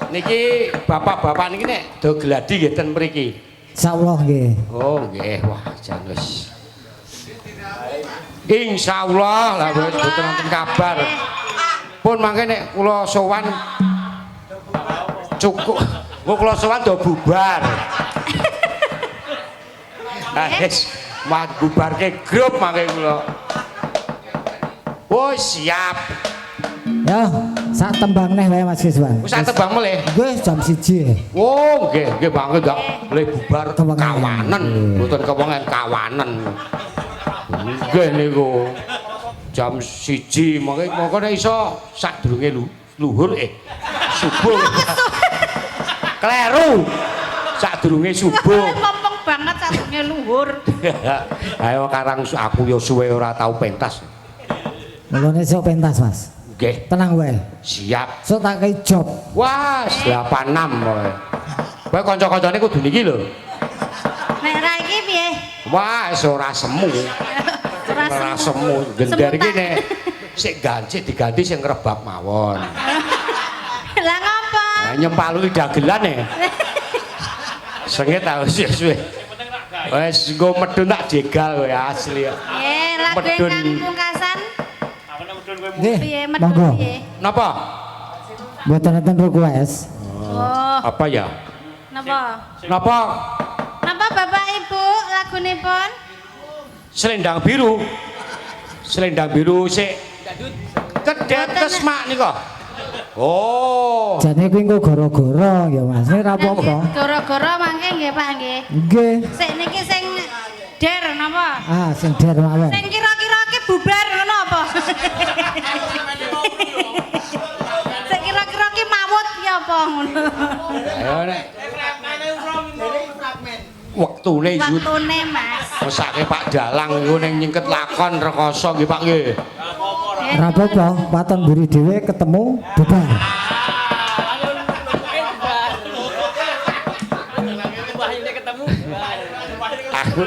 Niki bapak-bapak niki nek do gladi nggih ten mriki. Insyaallah nggih. Oh nggih, wah jan wis. Insyaallah lah wis boten wonten kabar. Pun mangke nek kula sowan cukup. Engko kula sowan do bubar. Ah wis mah bubarke grup mangke kula. Oh siap. Ya, sak tembang neh wae Mas Kiswan. Wis sak tembang melih. Nggih jam 1. Oh nggih, nggih mangke ndak le bubar Kewengan. kawanen, mboten kewengen kawanen. Nggih niku. Jam 1 mangke mongko nek iso sadurunge luhur subuh. Kleru. Sadurunge subuh. Ngomong banget sadurunge luhur. Ayo karang aku yo suwe ora tau pentas. Mulane sok pentas, Mas. Nggih, Tenang wae. siap. Sok tak kei job. Wah, 86 pokoke. Kowe kanca-kancane kudu niki lho. Nek ra iki piye? Wah, wis ora semu. Ora semu. Gender iki nek sik ganti diganti sing ngrebab mawon. Lah ngopo? Lah nyempaluki dagelan e. Sengit ta wis suwe. Wis engko medun tak jegal kowe asli. Nggih, lagu Medun. ingkang pungkasan Nggih. piye medun Monggo. piye? Napa? Mboten wonten request. Oh, Apa ya? napa? Napa Napa Bapak Ibu lagunipun? selendang biru? Selendang biru sik kedet kesmak nika. Oh. Jane kuwi engko gara-gara ya Mas. Nek ora apa-apa. Gara-gara mangke nggih Pak nggih. Nggih. Sik niki sing der napa? Ah, sing der mawon. Sing kira-kira ki bubar ngono apa? Sing kira-kira ki mawut ki apa ngono. Ayo nek wektune yut Waktune Mas. mesake Pak Dalang iku ning nyingket lakon rekoso nggih Pak nggih. Ora apa-apa, waton mburi dhewe ketemu bubar. Aku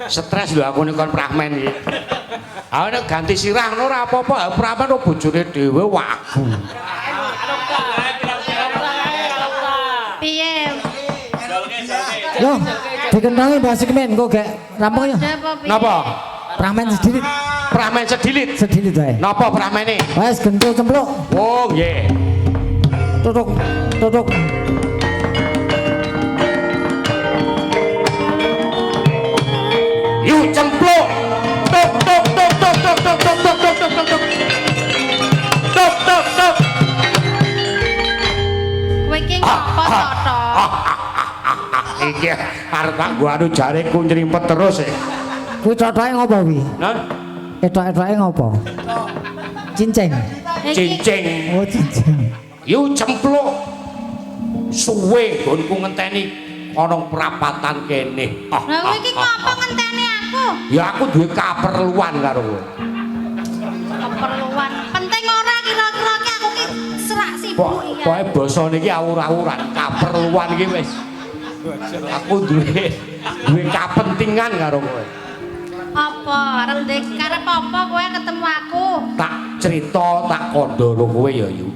stres lho aku nek kon prahmen iki. Aku nek ganti sirah ngono ora apa-apa, prahmen kok bojone dhewe wagu. Piye? Yo, dikentangi Mbak Sikmin kok gek rampung ya. Padha apa piye? Napa? Pramen sedilit, Prahmen sedilit. sedilit wae. Napa prahmene? Wes gentul cempluk. Oh nggih. Tutuk, tutuk. Yuk cempluk. Tuk tuk tuk tuk tuk tuk tuk tuk tuk tuk tuk tuk. Tuk tuk tuk. Kowe iki ngopo to, Tok? Iki arep tak gua anu jareku nyrimpet terus e. Kuwi totoke ngopo kuwi? Nah, Etok-etoke ngopo? Cincing. Iki cincing. Oh, cincing. Yu cempluk. Suwe nggonku ngenteni ana perapatan kene. Ah, Lah kowe iki ah, ah, ngopo ah. ngenteni aku? Ya aku duwe kaperluan karo kowe. Keperluan. Penting ora kira-kira ki aku ki serak sibuk iya. Pokoke basa niki awur-awuran, kaperluan iki wis. Aku duwe duwe kapentingan karo kowe. Apa? Arep ndek karep apa kowe ketemu aku? Tak cerita, tak kandha karo kowe ya, Yu.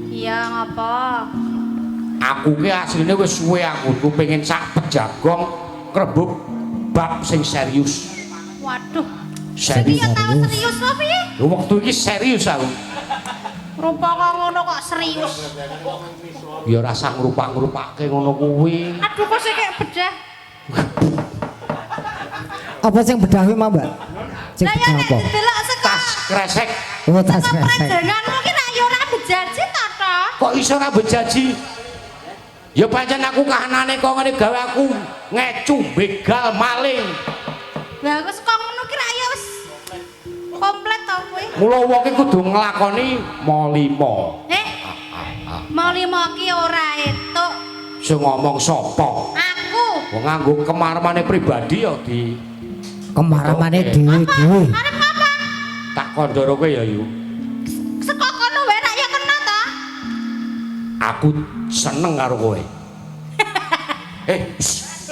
Iya, ngopo? Aku ki asline wis suwe aku ku pengen sak pejagong krebub bab sing serius. Waduh. Sing Serius. ya tau serius apa piye? Lho, wektu iki serius aku. Rupa kok ngono kok serius. Ya ora usah ngrupak-ngrupake ngono kuwi. Aduh kok sik kayak bedah. Apa sing bedah kuwi mau, Mbak? Sing Lah ya bedah nek apa? delok saka Tas kresek Oh, tas saka kresek. prejanganmu ki rak ya ora bejaji to, Tok. kok iso ora bejaji? Ya pancen aku kahanane kok ngene gawe aku ngecu begal maling. Lah aku saka ngono ki rak ya wis komplit to kuwi. Mula wong ki kudu nglakoni molimo. Eh, mau limo ki ora entuk. Sing ngomong sapa? Aku. Wong nganggo kemarmane pribadi ya di Kemaramane Oke. dhewe-dhewe. Arep apa? tak kandhara kowe ya Yu. Saka kono wae rak ya kena to. Aku seneng karo kowe. Shh.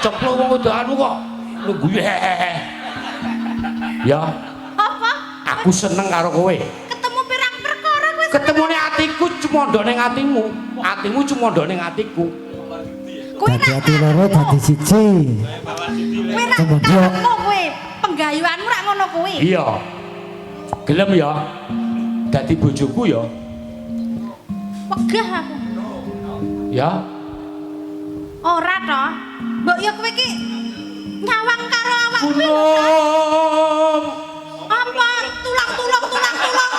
Ceplok wong udah anu kok nunggu hehehe. Ya, Apa? Aku seneng karo kowe. Ketemu pirang perkara kowe seneng. Ketemune atiku cumondok ning atimu. Atimu cumondok ning atiku. Kuwi Dadi rak ati loro dadi siji. Kowe rak Cumondok. karepmu kowe. Penggayuanmu rak ngono kuwi. Iya. Gelem ya. Dadi bojoku ya. Wegah aku. Ya. Ora to. Mbok ya kowe iki nyawang karo awak kowe lho. Gunung. Apa tulang-tulung tulang-tulung.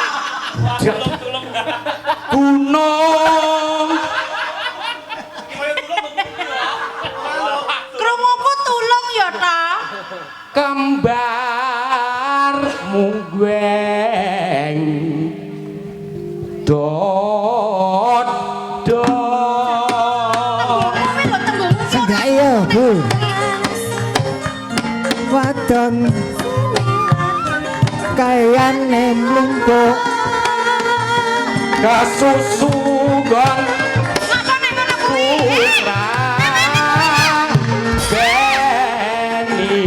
Gunung. Krunguku tulung ya ta. Kembar munggueng dodo. Kowe lho tembungmu ki ora Senggake ya, Bu. Wadon kayane mlungkuk Kasusu gon Ngapa nek ngono kuwi? Beni.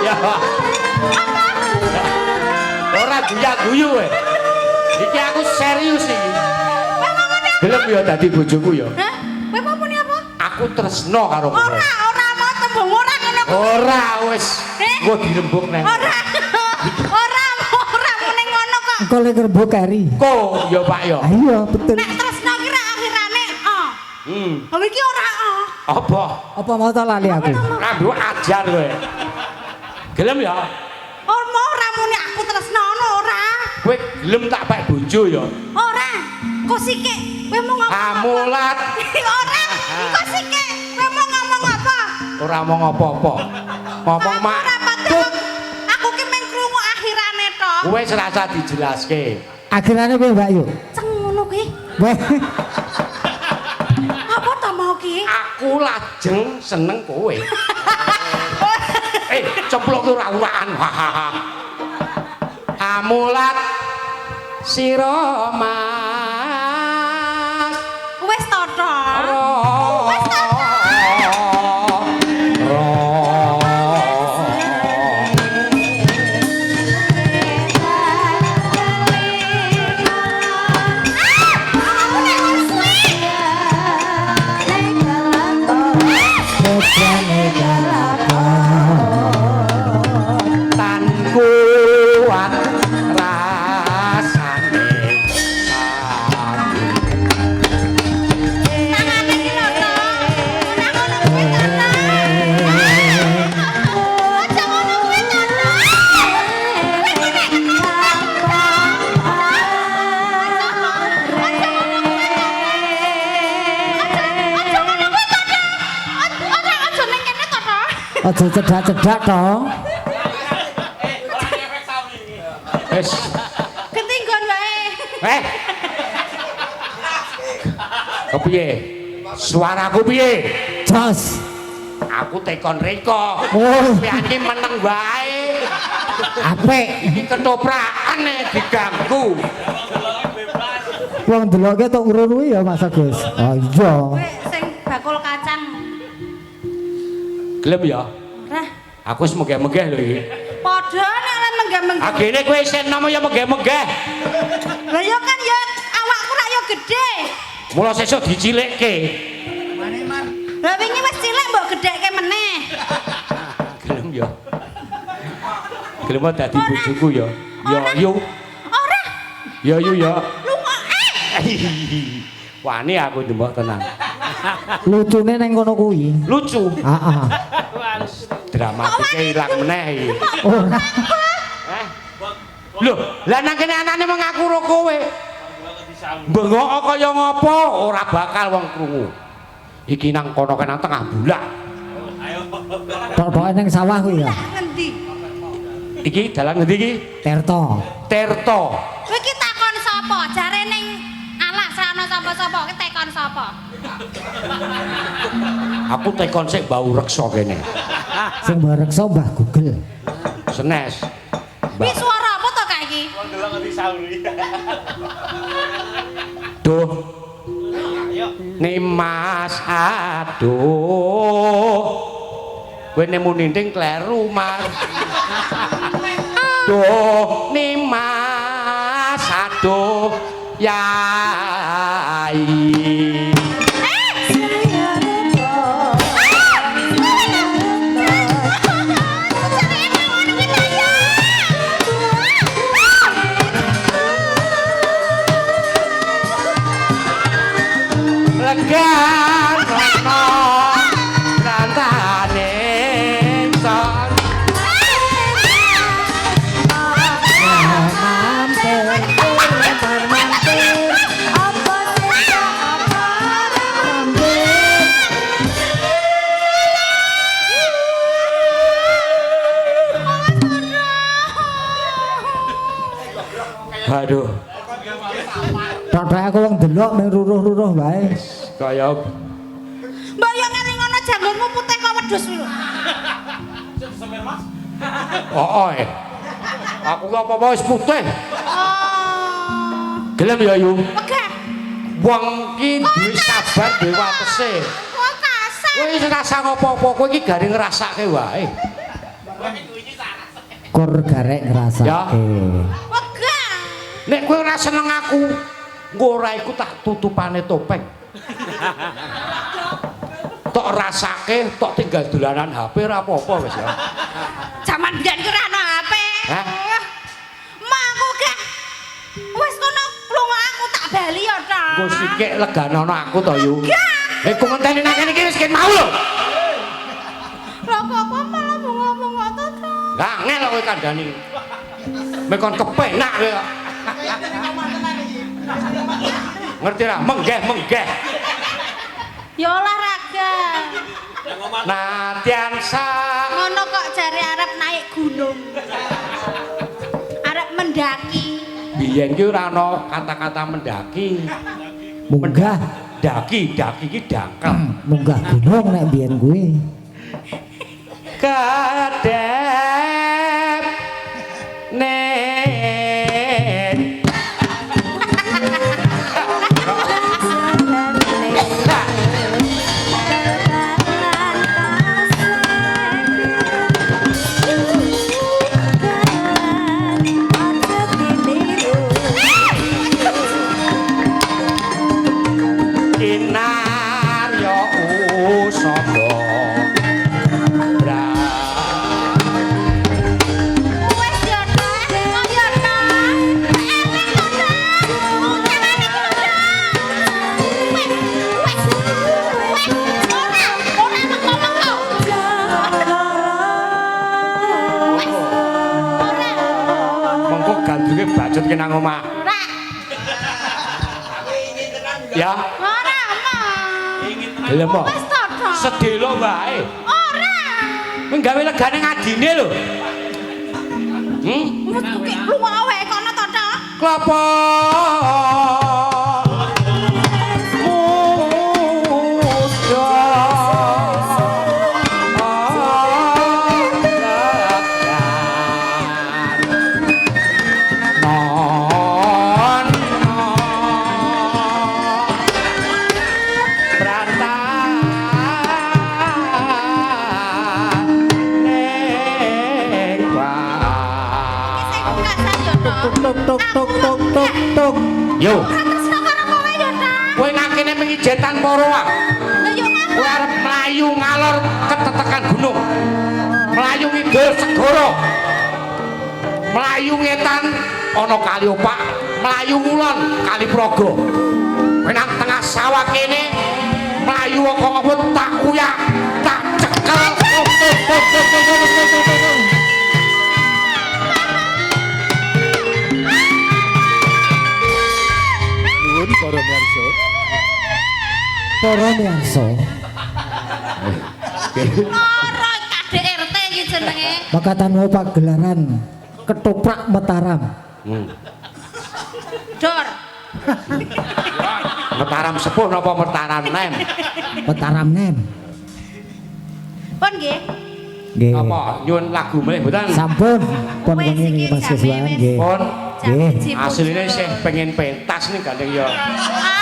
Ya. Ora guya-guyu kowe. Iki aku serius iki. Gelem ya dadi bojoku ya. Hah? Kowe mau muni apa? Aku tresno karo kowe. Ora, ora mau tembung ora ngono kuwi. Ora wis. Eh? Engko dirembuk neh. Ora. Ora, ora muni ngono kok. Engko lek rembug keri. Ko ya Pak ya. Ayo betul. Nek tresno ki ra akhirane oh. Oh iki ora oh. Apa? Apa mau ta lali aku? Rambu ajar kowe. Gelem ya? Ora mau ora muni aku tresno ngono ora. Kowe gelem tak pek bojo ya? Ora. Kok sike kowe mau ngomong apa? Amulat Ora. Kok sike kowe mau ngomong apa? ora omong apa-apa. Ngomong Aku mak. ora pati aku ki mung krungu akhirane tok. Kowe serasa dijelaske. Akhirane piye, Mbak Yu? Ceng ngono kuwi. Weh, Apa to mau ki? Aku lajeng seneng kowe. Eh, cemplok ki ora uraan. Hahaha. Amulat sira Mas. Wis to to. Wis to. bojone Tan kuat rasane. Tangane ki lho to. Ora ngono kuwi to to. Aja ngono kuwi to to. Kowe ki nek Aja ngono kuwi to to. Ora aja ning kene to to. Aja cedak-cedak to. Wis. Genti nggon wae. Eh. Kepiye? Suaraku piye? Jos. Aku tekon reko. Oh. Sampeyan iki meneng wae. Apik. Iki ketoprakan nek diganggu. Wong ndeloke tok ngrurui ya Mas Agus. Oh iya. Kowe sing bakul kacang. Gelem ya? Ora. Aku wis megeh-megeh lho iki. Padha nek lan menggah-menggah. Agene kowe isih enom ya megeh-megeh. Lah ya kan ya awakku rak ya gedhe. Mula sesuk dicilikke. Lah wingi wis cilik mbok gedhekke meneh. Gelem ya. Gelem dadi bojoku ya. Ya yu. Ora. Ya yu ya. Lunga eh. Wani aku ndemok tenan. Lucune neng kono kuwi. Lucu. Heeh. Dramatike ilang meneh iki. Ora. Eh. Lho, lah nang kene anane mengaku ro kowe. Bengok kaya ngopo ora bakal wong krungu. Iki nang kono kene nang tengah bulak. Tok-toke neng sawah kuwi ya. Ngendi? Iki dalan ngendi iki? Terto. Tirta. Kowe iki takon sapa? Jare ning alas ra ono sapa-sapa, kowe tekon sapa? Aku tekon sik bau reksa kene. Sing mbok reksa Mbah Google. Senes. Kuwi suara apa to kak iki? Duh. Nimas aduh. Kowe nemu ninting kleru, Mas. Duh, Nimas aduh yai. Legan ana rantane son. Apa sing apa Aduh, Tok aku wong delok mung ruruh-ruruh wae. Kaya Mbok yo ngene ngono janggutmu putih kok wedhus kuwi lho. Oh, eh. Aku ki apa-apa wis putih. Oh. Gelem ya, Yu. Wegah. Wong ki duwe sabar duwe watese. Kok kasar. Kowe wis rasa ngopo-opo, kowe iki gari ngrasake wae. Kur garek ngrasake. Wegah. Nek kowe ora seneng aku, engko ora iku tak tutupane topeng. Tok rasake, tok tinggal dolanan HP ora apa-apa wis ya. Jaman biyen ki ora ana HP. Hah? Mak aku gak. Wis kono lunga aku tak bali ya ta. Engko sikik leganono aku to, Yu. Eh, kok ngenteni nang kene iki wis ket mau lho. Lah kok apa malah bunga-bunga to ta? Lah angel kowe kandhani. Mek kon kepenak kowe kok. Ngerti ra? Menggeh, menggeh. Ya olahraga. Nadyan sa Ngono kok jare arep naik gunung. Arep mendaki. Biyen ki ora ana kata-kata mendaki. Munggah, Daki, daki ki dangkal. munggah gunung nek biyen kuwi. Kadep nen. Kinarya usada bra. Wes yo ta, kok yo ta. Elek to ta. Tangane ki lho ta. Wes, wes. Wes, ora, ora mengko-mengko. Wes. Ora. Mengko gandrunge bajut ki nang omah. Ora. Ya, Ora, Mas. gelem kok. Wes to ta. Sedelo wae. Ora. Kowe gawe legane ngadine lho. Hmm? Wes ki lunga wae kono to ta. Klopo muda. Non prantane Iki sing kasar yo ta. Tuk tuk tuk tuk tuk tuk. Yo, Ora tresno karo kowe yo ta. kowe nang kene mengijen tanpa roang. Lah yo ngapa? Kowe arep mlayu ngalor ketetekan gunung. Mlayu ngidul segara. Mlayu ngetan ana kali opak, mlayu ngulon kali Praga. Kowe nang tengah sawah kene mlayu kok apa tak kuyak, tak cekel. Tuk tuk tuk tuk tuk tuk tuk tuk tuk. Nuwun para miyarsa. Para miyarsa, Ora KDRT iki jenenge. makatan mau pagelaran ketoprak Mataram. Dor. Mataram sepuh napa Mataram nem? Mataram nem. Pun nggih. Nggih. Apa nyuwun lagu melih mboten? Sampun pun Wis wengi iki Mas jame Kiswan wis. nggih. Pun. Nggih. Asline sih pengen pentas nih gandeng ya. Ah,